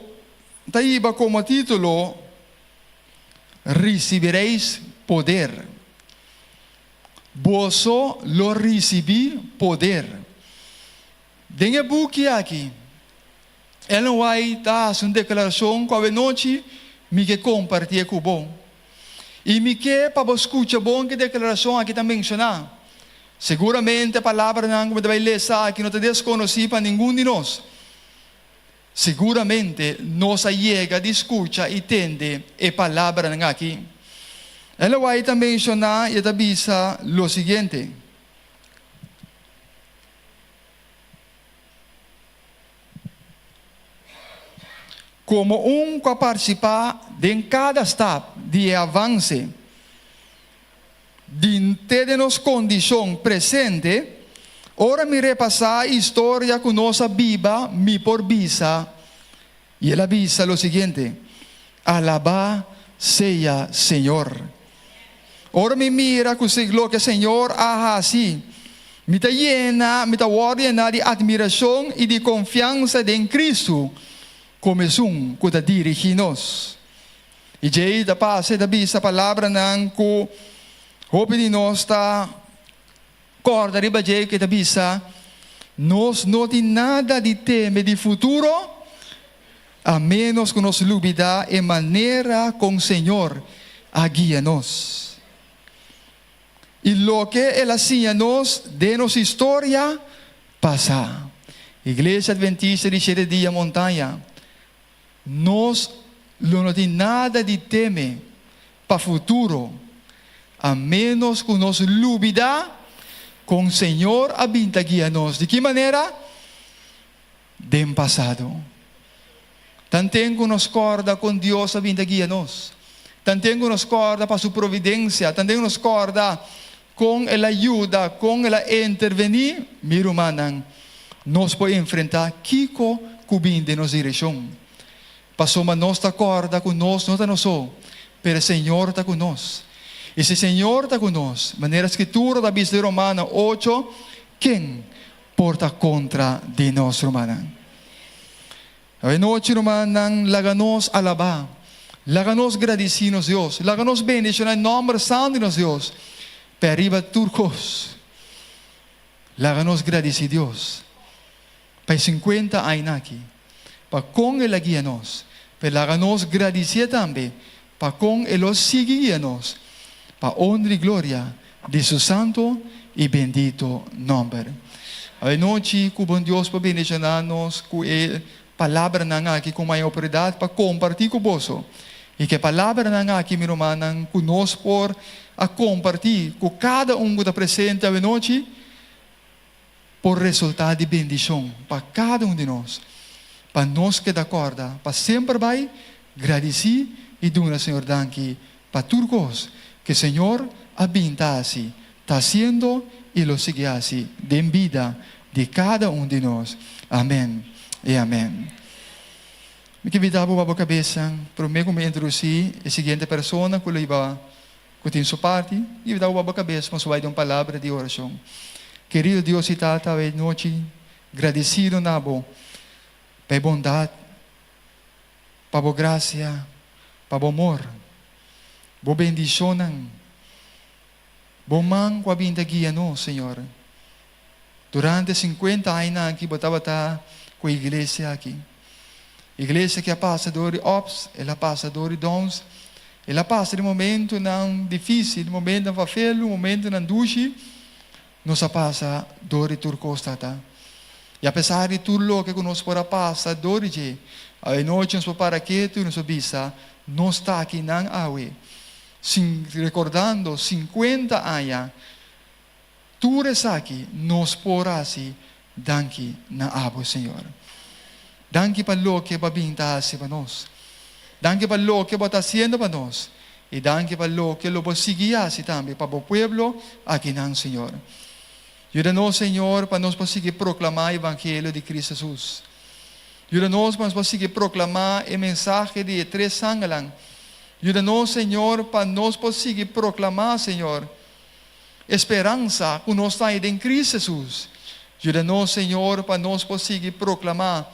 ta hiba komo título Risibireis poder. Boso lo risibí poder. Den e buki aki, Ellen White ta hasi un deklarashon ku awenochi mi ke kompartié ku bo. I mi ke pa bo skucha bon ke deklarashon aki ta menshoná. Seguramente e palabranan ku mi ta bai lesa aki no ta deskonosí pa ningun di nos. Seguramente nos a yega di skucha i tende e palabranan aki. Ellen White ta menshoná i e ta bisa lo siguiente. Komo un ku a partisipá den kada stap di e avanse di te den nos kondishon presente, ora mi repasá e historia ku nos a biba mi por bisa, i el a bisa lo siguiente, Alabá sea Señor. Ora mi mira ku loke Señor a hasi, mi ta yena, mi ta wòrdu yená di atmirashon i di konfiansa den Kristu komo esun ku ta dirigí nos. I djei ta pasa i ta bisa palabranan ku hopi di nos ta kòrda riba dje ku e ta bisa, Nos no tin nada di teme di futuro, a ménos ku nos lubidá e manera kon Señor a guia nos i loke el a siña nos den nos historia pasá. Iglesia Adventista di Shete Dia Montaña, nos lo no tin nada di teme pa futuro, a ménos ku nos lubidá kon Señor a bin ta guia nos. Di ki manera? Den pasado. Tanten ku nos kòrda kon Dios a bin ta guia nos, tanten ku nos kòrda pa su providensia, tanten ku nos kòrda kon el a yuda, kon el a intervení, mi rumannan, nos por enfrentá kiko ku bin den nos direkshon. Pasobra nos ta kòrda ku nos no ta nos so, pero e Señor ta ku nos. I si Señor ta ku nos, manera Skritura ta bisa den Romano ocho, ken por ta kontra di nos, rumannan? Awe nochi, rumannan, laga nos alabá, laga nos gradisí nos Dios, laga nos bendishoná e nòmber santu di nos Dios, pero riba tur kos, laga nos gradisí Dios pa e sinkuenta aña aki, pa kon el a guia nos, pero laga nos gradisié tambe pa kon e lo sigui guia nos pa honra i gloria di su santu i bendito nòmber. Awe nochi ku bon Dios por bendishoná nos ku e palabranan aki ku mayor oportunidat pa kompartí ku boso. I ku e palabranan aki, mi rumannan, ku nos por a kompartí ku kada un ku ta presente awe nochi, por resultá di bendishon pa kada un di nos, pa nos keda kòrda pa semper bai gradisí i duna Señor danki pa tur kos ke Señor a bin ta hasi, ta hasiendo i lo sigui hasi den bida di kada un di nos. Amèn i amèn. Mi ke bida bo pa bo kabesa promé ku mi introdusí e siguiente persona ku lo hiba Ku tin su parti, i da bo kabes pa su bai den un palabra di orashon. Kerido Dios i Tata, awe nochi gradesido na Bo pa e bondat, pa Bo grasia, pa Bo amor, Bo bendishonnan, Bo man ku a bin ta guia nos, Señor. Durante sinkuenta añanan aki Bo tabata ku e iglesia aki. Iglesia ki a pasa dor di ups, el a pasa dor di downs, el a pasa di momentunan difísil, momentunan fafelu, momentunan dushi, nos a pasa dor di tur kos, Tata. I apesar di tur loke ku nos por a pasa dor di dje, awe nochi nos por para ketu i nos por bisa, Nos ta akinan awe, sin rekordando sinkuenta aña Tur esaki nos por hasi danki na abo, Señor. Danki pa loke bo a bin ta hasi pa nos. Danki pa loke bo ta hasiendo pa nos. I danki pa loke lo bo sigui hasi tambe pa bo pueblo akinan, Señor. Yuda nos, Señor, pa nos por sigui proklamá e evangelio di Cristo Jesus. Yuda nos pa nos por sigui proklamá e mensahe di e tres angelnan. Yuda nos, Señor, pa nos por sigui proklamá, Señor. E speransa ku nos ta den Kristu Hesus. Yuda nos, Señor, pa nos por sigui proklamá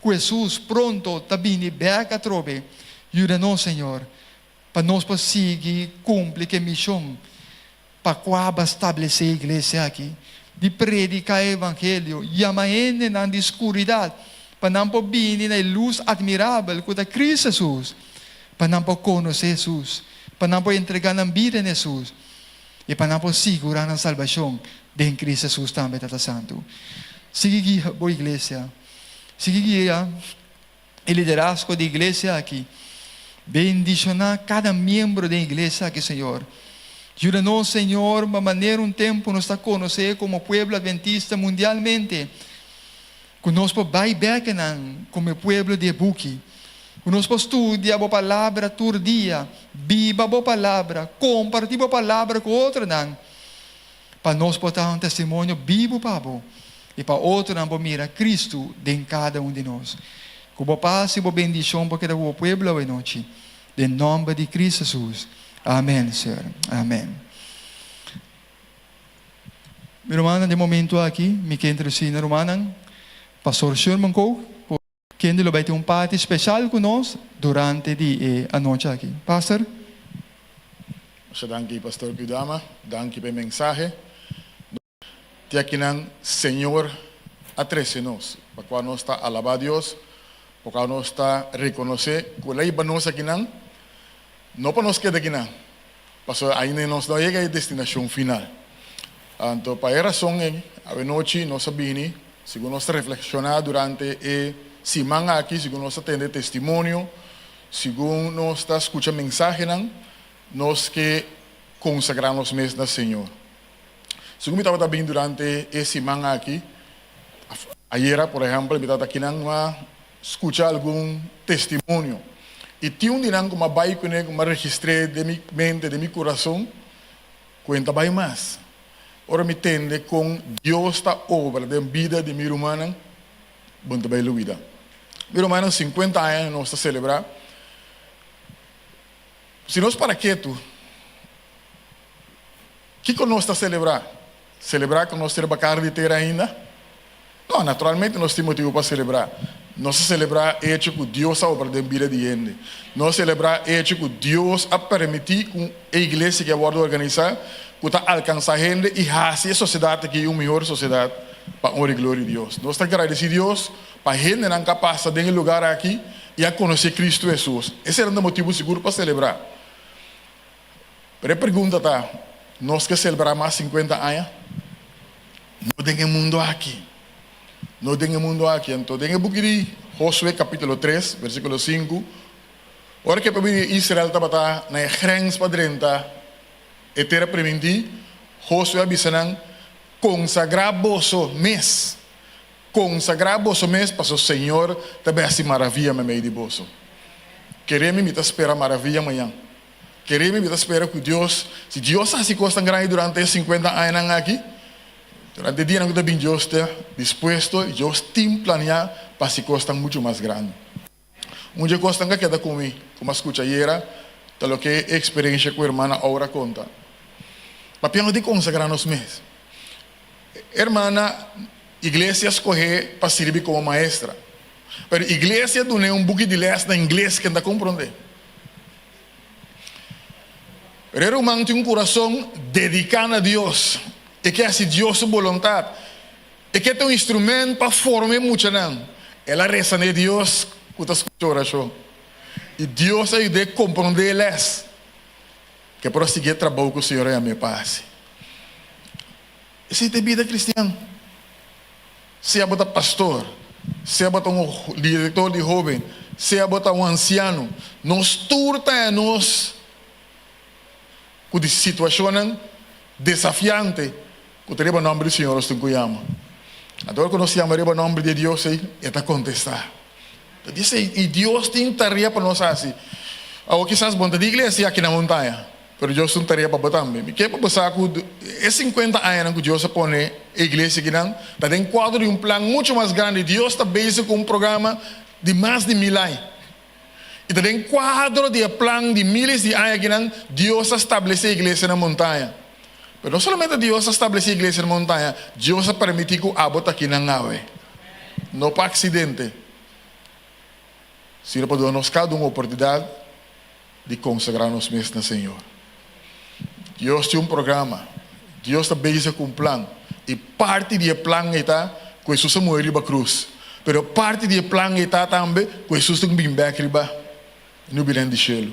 ku Hesus pronto ta bini bèk atrobe. Yuda nos, Señor, pa nos por sigui kumpli ku e mishon pa kua Bo a establesé e iglesia aki, di prediká e evangelio, yama hendenan di skuridat pa nan por bini na e lus atmirabel ku ta Kristu Hesus, pa nan por konosé Hesus, pa nan por entregá nan bida na Hesus i pa nan por sigurá nan salbashon den Kristu Hesus tambe. Tata Santu, sigui guia bo iglesia, sigui guia e liderazgo di iglesia aki. Bendishoná kada miembro den iglesia aki, Señor. Yuda nos, Señor, pa manera un tempu nos ta konosé komo pueblo adventista mundialmente, ku nos por bai bèk nan komo e pueblo di e buki, ku nos por studia bo Palabra tur dia, biba bo Palabra, kompartí bo Palabra ku otronan, pa nos por ta un testimonio bibu pa bo i pa otronan por mira Kristu den kada un di nos. Ku bo pas i bo bendishon por keda ku bo pueblo awe nochi. Den nòmber di Kristu Hesus. Amèn, Señor. Amèn. Mi rumannan, den momentu aki mi ke introdusí na rumannan Pastor Sherman Kook, ku kende lo bai tin un parti speshal ku nos durante di e anochi aki. Pastor. Masha danki Pastor Kudama, danki pa e mensahe. Te akinan Señor a trece nos, pa cua nos ta alaba Dios, pa cua nos ta reconoce cu El a hiba nos akinan, no pa nos keda akinan, pasobra ainda nos no a yega e destinacion final. Anto pa e rason ei, awenochi nos a bini, segun nos ta reflexiona durante e siman aki, segun nos ta tende testimonio, segun nos ta scucha mensahenan, nos ke consagra nos mes na Señor. Segun mi tabata bin durante e siman aki, ayera por ehèmpel mi tabata kinan a skucha algun testimonio i tin un di nan ku mi a bai kuné ku mi a registr'é den mi mente, den mi kurason, ku e no ta bai mas. Ora mi tende kon Dios ta obra den bida di mi rumannan, bo no ta bai lubida. Mi rumannan, sinkuenta aña nos ta selebrá. Si nos para ketu. Kiko nos ta selebrá? Selebrá ku nos ta riba kara di tera ainda? No, naturalmente nos tin motibu pa selebrá. Nos ta selebrá e echo ku Dios a obra den bida di hende. Nos ta selebrá e echo ku Dios a permití ku e iglesia ki a wòrdu organisá ku ta alkansá hende i hasi e sosiedat aki un mihor sosiedat pa honra i gloria di Dios. Nos ta gradisí Dios pa hendenan ku a pasa den e lugar aki i a konosé Kristu Hesus. Esei ta motibu sigur pa selebrá. Pero e pregunta ta, nos ke selebrá mas sinkuenta aña? No den e mundu aki. No den e mundu aki. Anto den e buki di Josué kapítulo tres, versíkulo sinku, ora ku e pueblo di Israel tabata na e grens pa drenta e tera primintí, Josué a bisa nan, Konsagrá boso mes, konsagrá boso mes, pasobra Señor ta bai hasi maravia meimei di boso. Kere mi, mi ta spera maravia mañan. Kere mi, mi ta spera ku Dios, si Dios a hasi kosnan grandi durante e sinkuenta añanan aki, durante e dianan ku ta bin Dios ta dispuesto i Dios tin planiá pa hasi kosnan muchu mas grandi. Un dje kosnan ku a keda ku mi, ku mi a skucha ayera, ta loke e eksperensha ku hermana Aura konta. Papia no di konsagrá nos mes. Hermana, iglesia a skohé pa sirbi komo maestra, pero iglesia dun'é un buki di lès na ingles ku e no ta komprondé. Pero e ruman tin un kurason dediká na Dios. E ke hasi Dios su boluntat. E ke ta un instrument pa forma e muchanan. El a resa na e Dios ku ta skucha orashon. I Dios a yud'é komprondé e lès. Ke por a sigui e trabou ku Señor a yam'é pa hasi. Esei ta e bida kristian. Sea bo ta pastor, sea bo ta un direktor di hóben, sea bo ta un ansiano, nos tur ta haña nos ku di situashonnan desafiante ku ta riba nòmber di Señor nos tin ku yama. Anto ora ku nos yama riba nòmber di e Dios ei, e ta kontestá. Ta di esei, i Dios tin tarea pa nos hasi. Awor kisas bo no ta di iglesia aki na montaña. Pero Dios tin tarea pa bo tambe. Mi ke pa bo sa ku e sinkuenta añanan ku Dios a pone e iglesia akinan ta den kuadro di un plan muchu mas grandi. Dios ta bezig ku un programa di mas di mil aña. I ta den kuadro di e plan di miles di aña akinan Dios a stablesé e iglesia na montaña. Pero no solamente Dios a stablesé iglesia na montaña, Dios a permití ku abo ta akinan awe. No pa aksidente, sino pa duna nos kada un oportunidat di konsagrá nos mes na Señor. Dios tin un programa, Dios ta bezig ku un plan, i parti di e plan ei ta ku Hesus a muri riba krus. Pero parti di e plan ei ta tambe ku Hesus tin ku bin bèk riba nubinan di shelu.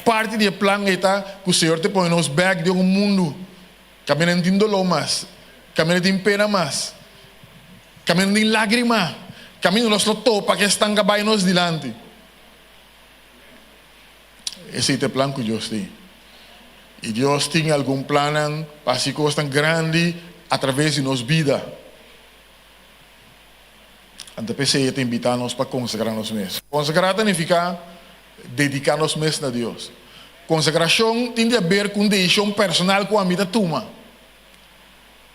Parti di e plan ei ta ku Señor ta pone nos bèk den un mundu kaminda no tin doló mas, kaminda no tin pena mas, kaminda no tin lágrima, kaminda nos lo topa ku esnan ku a bai nos dilanti. Esei ta e plan ku Dios tin. I Dios tin algun plannan pa hasi kosnan grandi atraves di nos bida. Anto p'esei e ta invitá nos pa konsagrá nos mes. Konsagrá ta nifiká dediká nos mes na Dios. Konsagrashon tin di aber ku un desishon personal ku ami ta tuma.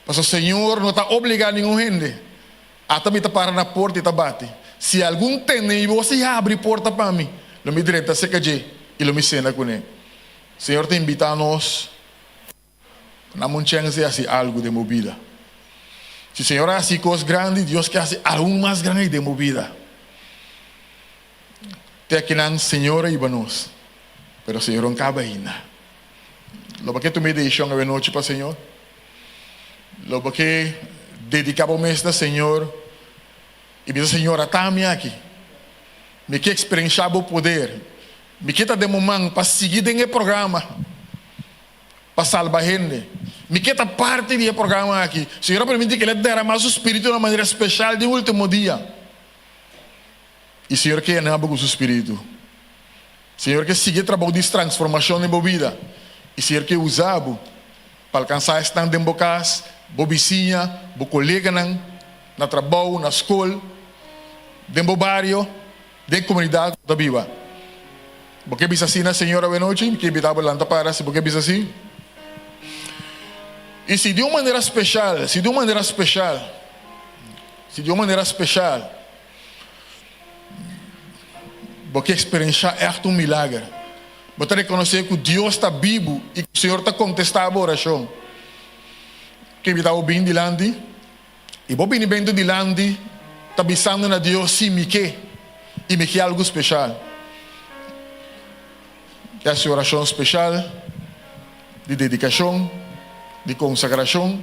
Pasobra Señor no ta obligá ningun hende. Ata mi ta para na porta i ta bati. Si algun tende mi bos i habri porta pa mi, lo mi drenta serka dje i lo mi sena kuné. Señor ta invitá nos pa nan un chèns di hasi algu den bo bida. Si Señor a hasi kos grandi, Dios ke hasi algun mas grandi den bo bida. Te akinan Señor a hiba nos, pero Señor no kaba ainda. Lo bo ke tuma e desishon awenochi pa Señor? Lo bo ke dediká bo mes na Señor i bisa, Señor, ata mi aki. Mi ke eksperenshá bo poder. Mi ke ta den bo man pa sigui den e programa pa salba hende. Mi ke ta parti di e programa aki. Señor a permití ku El a derama Su Spiritu na un manera speshal den último dia. I Señor ke yena bo ku Su Spiritu. Señor ke sigui e trabou di transformashon den bo bida i Señor ke usa bo pa alkansá esnan den bo kas, bo bisiña, bo koleganan na trabou, na skol, den bo bario, den komunidat ku bo ta biba. Bo ke bisa asina, Señor, awenochi? Mi ke invitá bo lanta para si bo ke bisa así. I si di un manera speshal, si di un manera speshal, si di un manera speshal, Bo ke eksperenshá ègt un milager. Bo ta rekonosé ku Dios ta bibu i ku Señor ta kontestá bo orashon. Ke invitá bo bin dilanti i bo bini bento dilanti ta bisando na Dios, Sí, mi ke, i mi ke algu speshal. Ke hasi orashon speshal di dedikashon, di konsagrashon.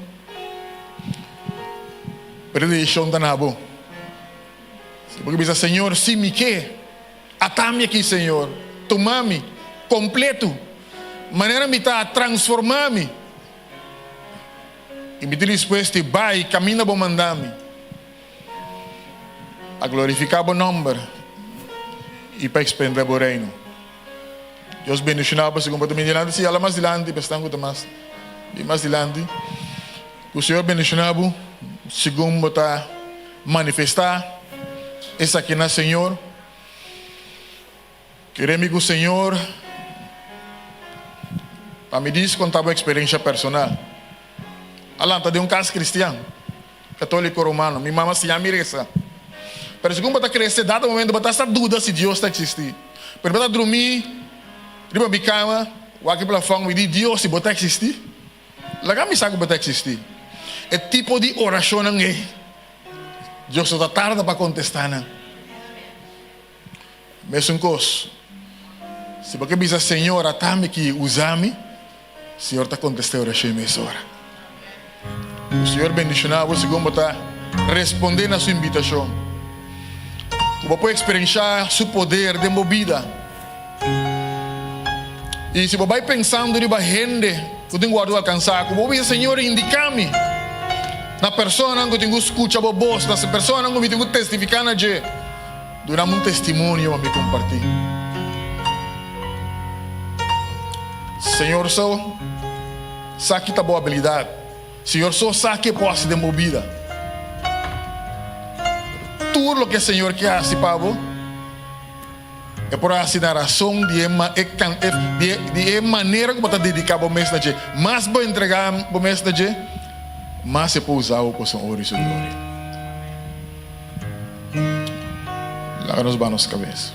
Pero e desishon ta na bo. Si bo ke bisa, Señor, si mi ke, ata mi aki, Señor, tuma mi kompletu, manera mi ta, transforma mi, i mi ta dispuesto di bai kaminda bo manda mi, pa glorifiká bo nòmber i pa ekspandé bo reino. Dios bendishoná bo segun bo ta bini dilanti. Si, hala mas dilanti pa esnan ku ta mas bin mas dilanti. Ku Señor bendishoná bo segun bo ta manifestá esaki na Señor. Kere mi ku Señor pa mi dis konta bo eksperensha personal. A lanta den un kas kristian, katoliko romano. Mi mama siña mi resa. Pero segun bo ta krese, dado momento bo ta asta duda si Dios ta eksistí. Pero bo ta drumí riba mi kama, wak e plafòn, mi di, Dios, si bo ta eksistí, laga mi sa ku bo ta eksistí. E tipo di orashonnan ei, Dios no ta tarda pa kontestá nan. Mesun kos, si bo ke bisa, Señor, ata mi aki, usa mi, Señor ta kontestá e orashon mesora. Ku Señor bendishoná bo segun bo ta respondé na Su invitashon. Ku bo por eksperenshá Su poder den bo bida. I si bo bai pensando riba hende ku tin wòrdu alkansá, ku bo bisa, Señor, indiká mi na personanan ku tin ku skucha bo bos, na personanan ku mi tin ku testifiká na dje. Dunami un testimonio pa mi comparti. Señor so sa ki ta bo habilidad. Señor so sa ke por haci den bo bida. Pero tur loke Señor ke haci pa bo, e por haci na razon di e di e manera ku bo ta dedica bo mes na dje. Mas bo entrega bo mes na dje, mas e por usa bo pa su honor y su gloria. Laga nos baha nos kabes.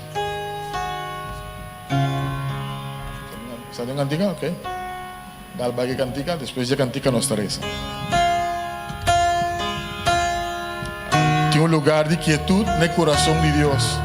Sa den kantika? Ok. Dal bai ku e kantika, despues di e kantika nos ta resa. Tin un lugar di kietut na e kurason di Dios.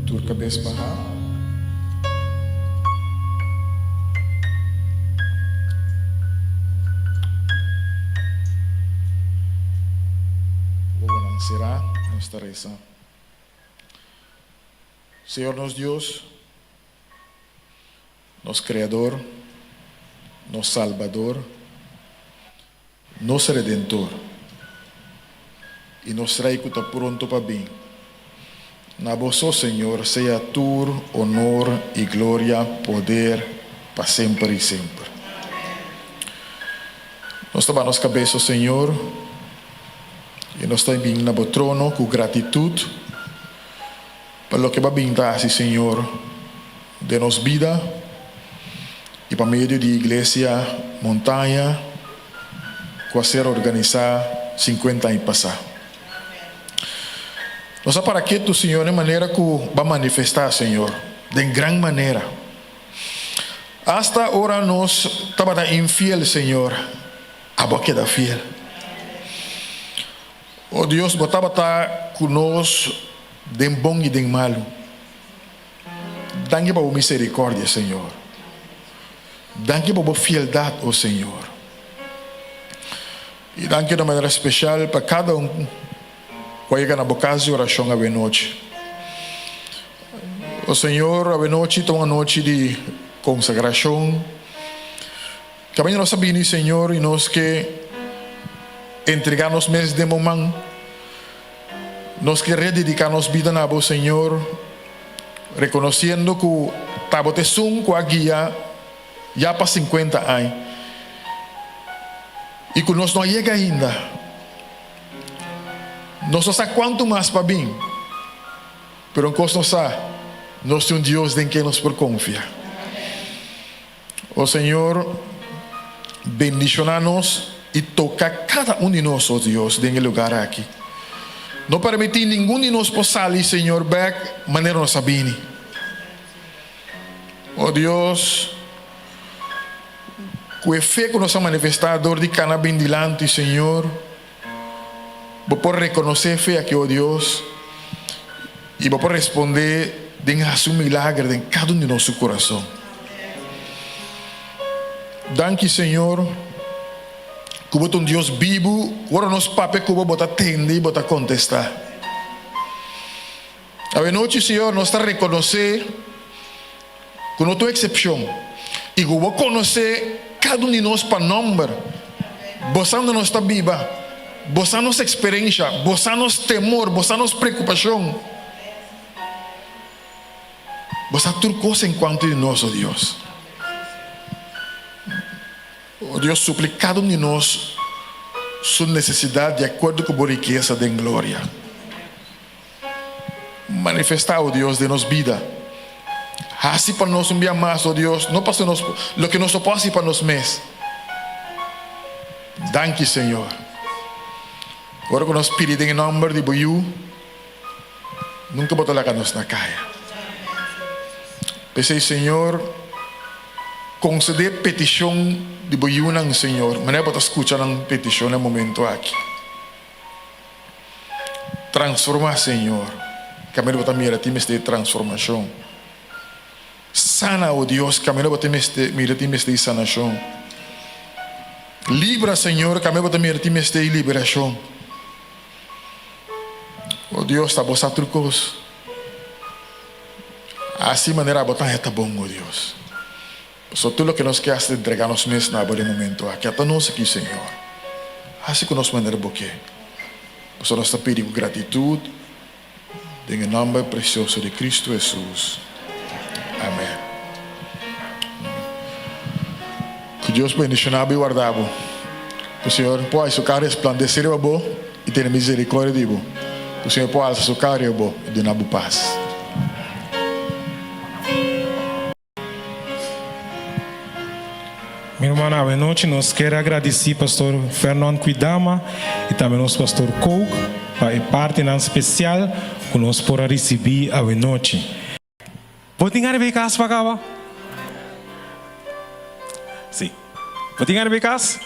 Tur kabes bahá. Wowonan será, nos ta resa. Señor nos Dios, nos Creador, nos Salbador, Nos Redentor i nos Rei ku ta pronto pa bin. Na Bo so, Señor, sea tur honor i gloria, poder, pa semper i semper. Nos ta baha nos kabes, o Señor, i nos ta bin na Bo trono ku gratitut pa loke Bo a bin ta hasi, Señor, den nos bida. I pa medio di Iglesia Montaña ku a ser organisá sinkuenta aña pasá. Nos a para ketu, Señor, den manera ku Bo a manifestá, Señor, den gran manera. Asta ora nos tabata infiel, Señor, Abo a keda fiel. O Dios, Bo tabata ku nos den bon i den malu. Danki pa bo misericordia, Señor. Danki pa bo fieldad, o Señor. I danki na manera spesial pa kada un ku a yega na bo kas di orashon awenochi. O Señor, awenochi ta un anochi di konsagrashon. Kaminda nos a bini, Señor, i nos ke entregá nos mes den bo man. Nos ke redediká nos bida na bo, Señor, rekonosiendo ku ta bo ta esun ku a guia ya pa sinkuenta aña i ku nos no a yega ainda. Nos no sa kuantu mas pa bin, pero un kos nos sa, nos tin un Dios den ken nos por konfia. O Señor, bendishoná nos i toka kada un di nos, o Dios, den e lugar aki. No permití ningun di nos por sali, Señor, bèk manera nos a bini. O Dios, ku e fe ku nos a manifestá dor di kana bin dilanti, Señor, Bo por rekonosé e fe aki, o Dios, i Bo por respondé den hasi un milager den kada un di nos su kurason. Danki, Señor, ku Bo ta un Dios bibu, ku ora nos papia ku Bo, Bo ta tende i Bo ta kontestá. Awenochi, Señor, nos ta rekonosé ku no tin eksepshon i ku Bo konosé kada un di nos pa nòmber. Bo sa unda nos ta biba, Bo sa nos eksperensha, Bo sa nos temor, Bo sa nos preokupashon. Bo sa tur kos enkuanto di nos, o Dios. O Dios, supli kada un di nos su nesesidat di akuerdo ku Bo rikesa den gloria. Manifestá, o Dios, den nos bida. Hasi pa nos un bia mas, o Dios, no pasobra nos loke nos no por hasi pa nos mes. Danki, Señor. Ora ku nos pidi den e nòmber di Bo Yu, nunka Bo ta laga nos na kaya. P'esei, Señor, konsedé petishon di Bo yunan, Señor, manera Bo ta skucha nan petishon na e momento aki. Transformá, Señor. Kaminda bo ta mira tin mester di transformashon. Sana, o Dios, kaminda bo ta mira tin mester di sanashon. Libra, Señor, kaminda bo ta mira tin mester di liberashon. O Dios, ta bo sa tur kos. Hasi manera bo ta haña ta bon, o Dios. Pasobra tur loke nos ke hasi ta entrega nos mes na bo den momento aki. Ata nos aki, Señor. Hasi ku nos manera bo ke. Pasobra nos ta pidi ku gratitut den e nomber presioso di Cristo Hesus. Amen. Ku Dios bendiciona bo i warda bo. Ku Señor por haci su cara resplandece riba bo i tene misericordia di bo. Ku Señor por alsa su cara riba bo i duna bo pas. Mi ruman awe nochi nos kier a gradici Pastor Fernand Kwidama y tambe nos Pastor Kook pa e partinan special cu nos por a ricibi awe nochi. Bo tin gana bay cas pa caba? Si. Bo tin gana bay cas?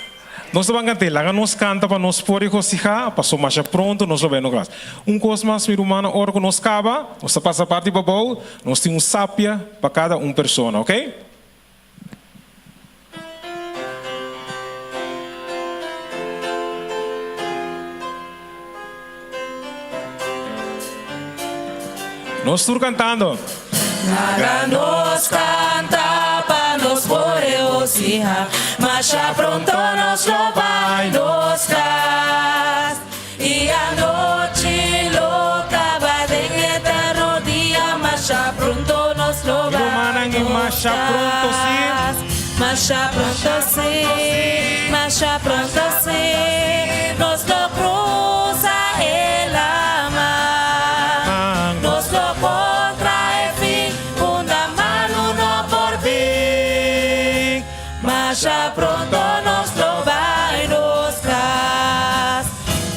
Nos ta ban kant'é, laga nos kanta pa nos por regosihá, pasobra masha pronto nos lo bai no klas. Un kos mas, mi rumannan, ora ku nos kaba, nos ta pasa parti pabou, nos tin un sapia pa kada un persona, oke? Nos tur kantando. Laga nos canta pa nos por regociha, Masha pronto nos lo bai nos cas. Y anochi lo caba den eterno dia, Masha pronto nos lo Mi bai rumannan i nos masha pronto sí. cas. Masha pronto sí, masha pronto sí, nos lo cruza e lama. Nos lo contra e fin, unda malu no por bin. Masha pronto nos lo bai nos cas.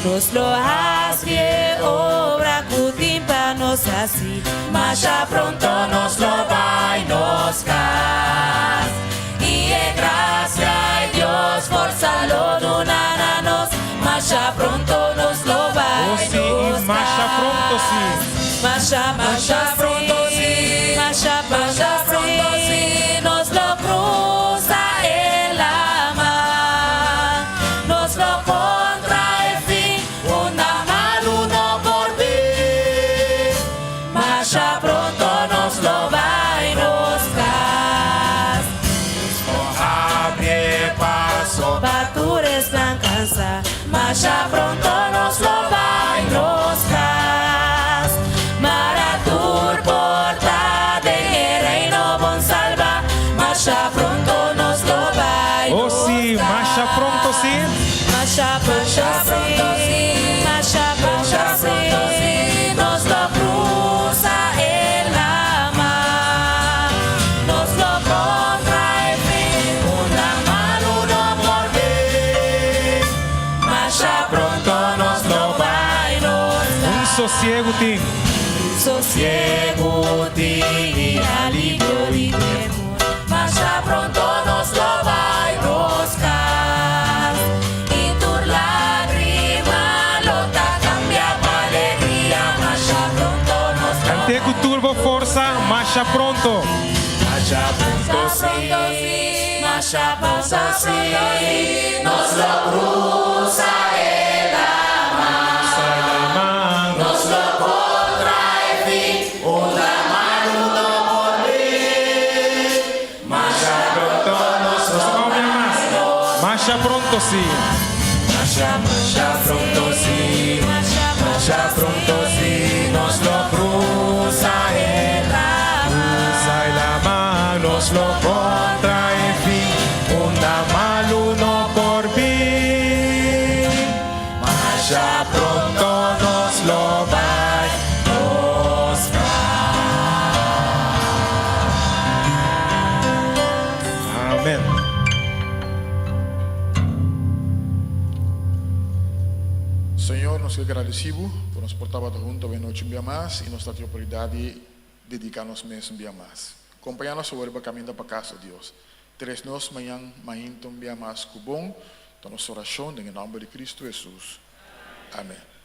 Nos lo haci e obra cu tin pa nos haci. Masha pronto nos lo bai nos cas. I e gracia e Dios forsa lo duna na nos. Masha pronto nos lo bai Oh si, i nos masha pronto si. cas. Masha masha pronto si, masha masha pronto si, nos lo cruza e lama. Nos lo. Sosiegu tin. Sosiegu tin i alivio di temor. Masha pronto nos lo bai nos kas. I tur lágrima lo ta kambia pa alegria. Masha pronto nos lo Kant'é ku tur bo forsa, masha pronto. Masha pronto sí, masha pronto sí, nos lo krusa e laman. Nos lo kontra e fin, unda malu no por bin. Masha pronto nos Nos ta kòmia mas. Masha pronto sí. Masha pronto sí, masha pronto sí, nos lo krusa e laman. Krusa e laman, nos lo kontra e fin, unda malu no por bin. Masha pronto nos lo bai nos Amèn. Señor, nos ke gradisí Bo pa nos por tabata huntu awe nochi un bia mas i nos ta tin oportunidat di dediká nos mes un bia mas. Kompañá nos awor riba kaminda pa kas, o Dios. Tres nos mañan mainta un bia mas ku bon ta nos orashon den e nòmber di Kristu Hesus. Amèn.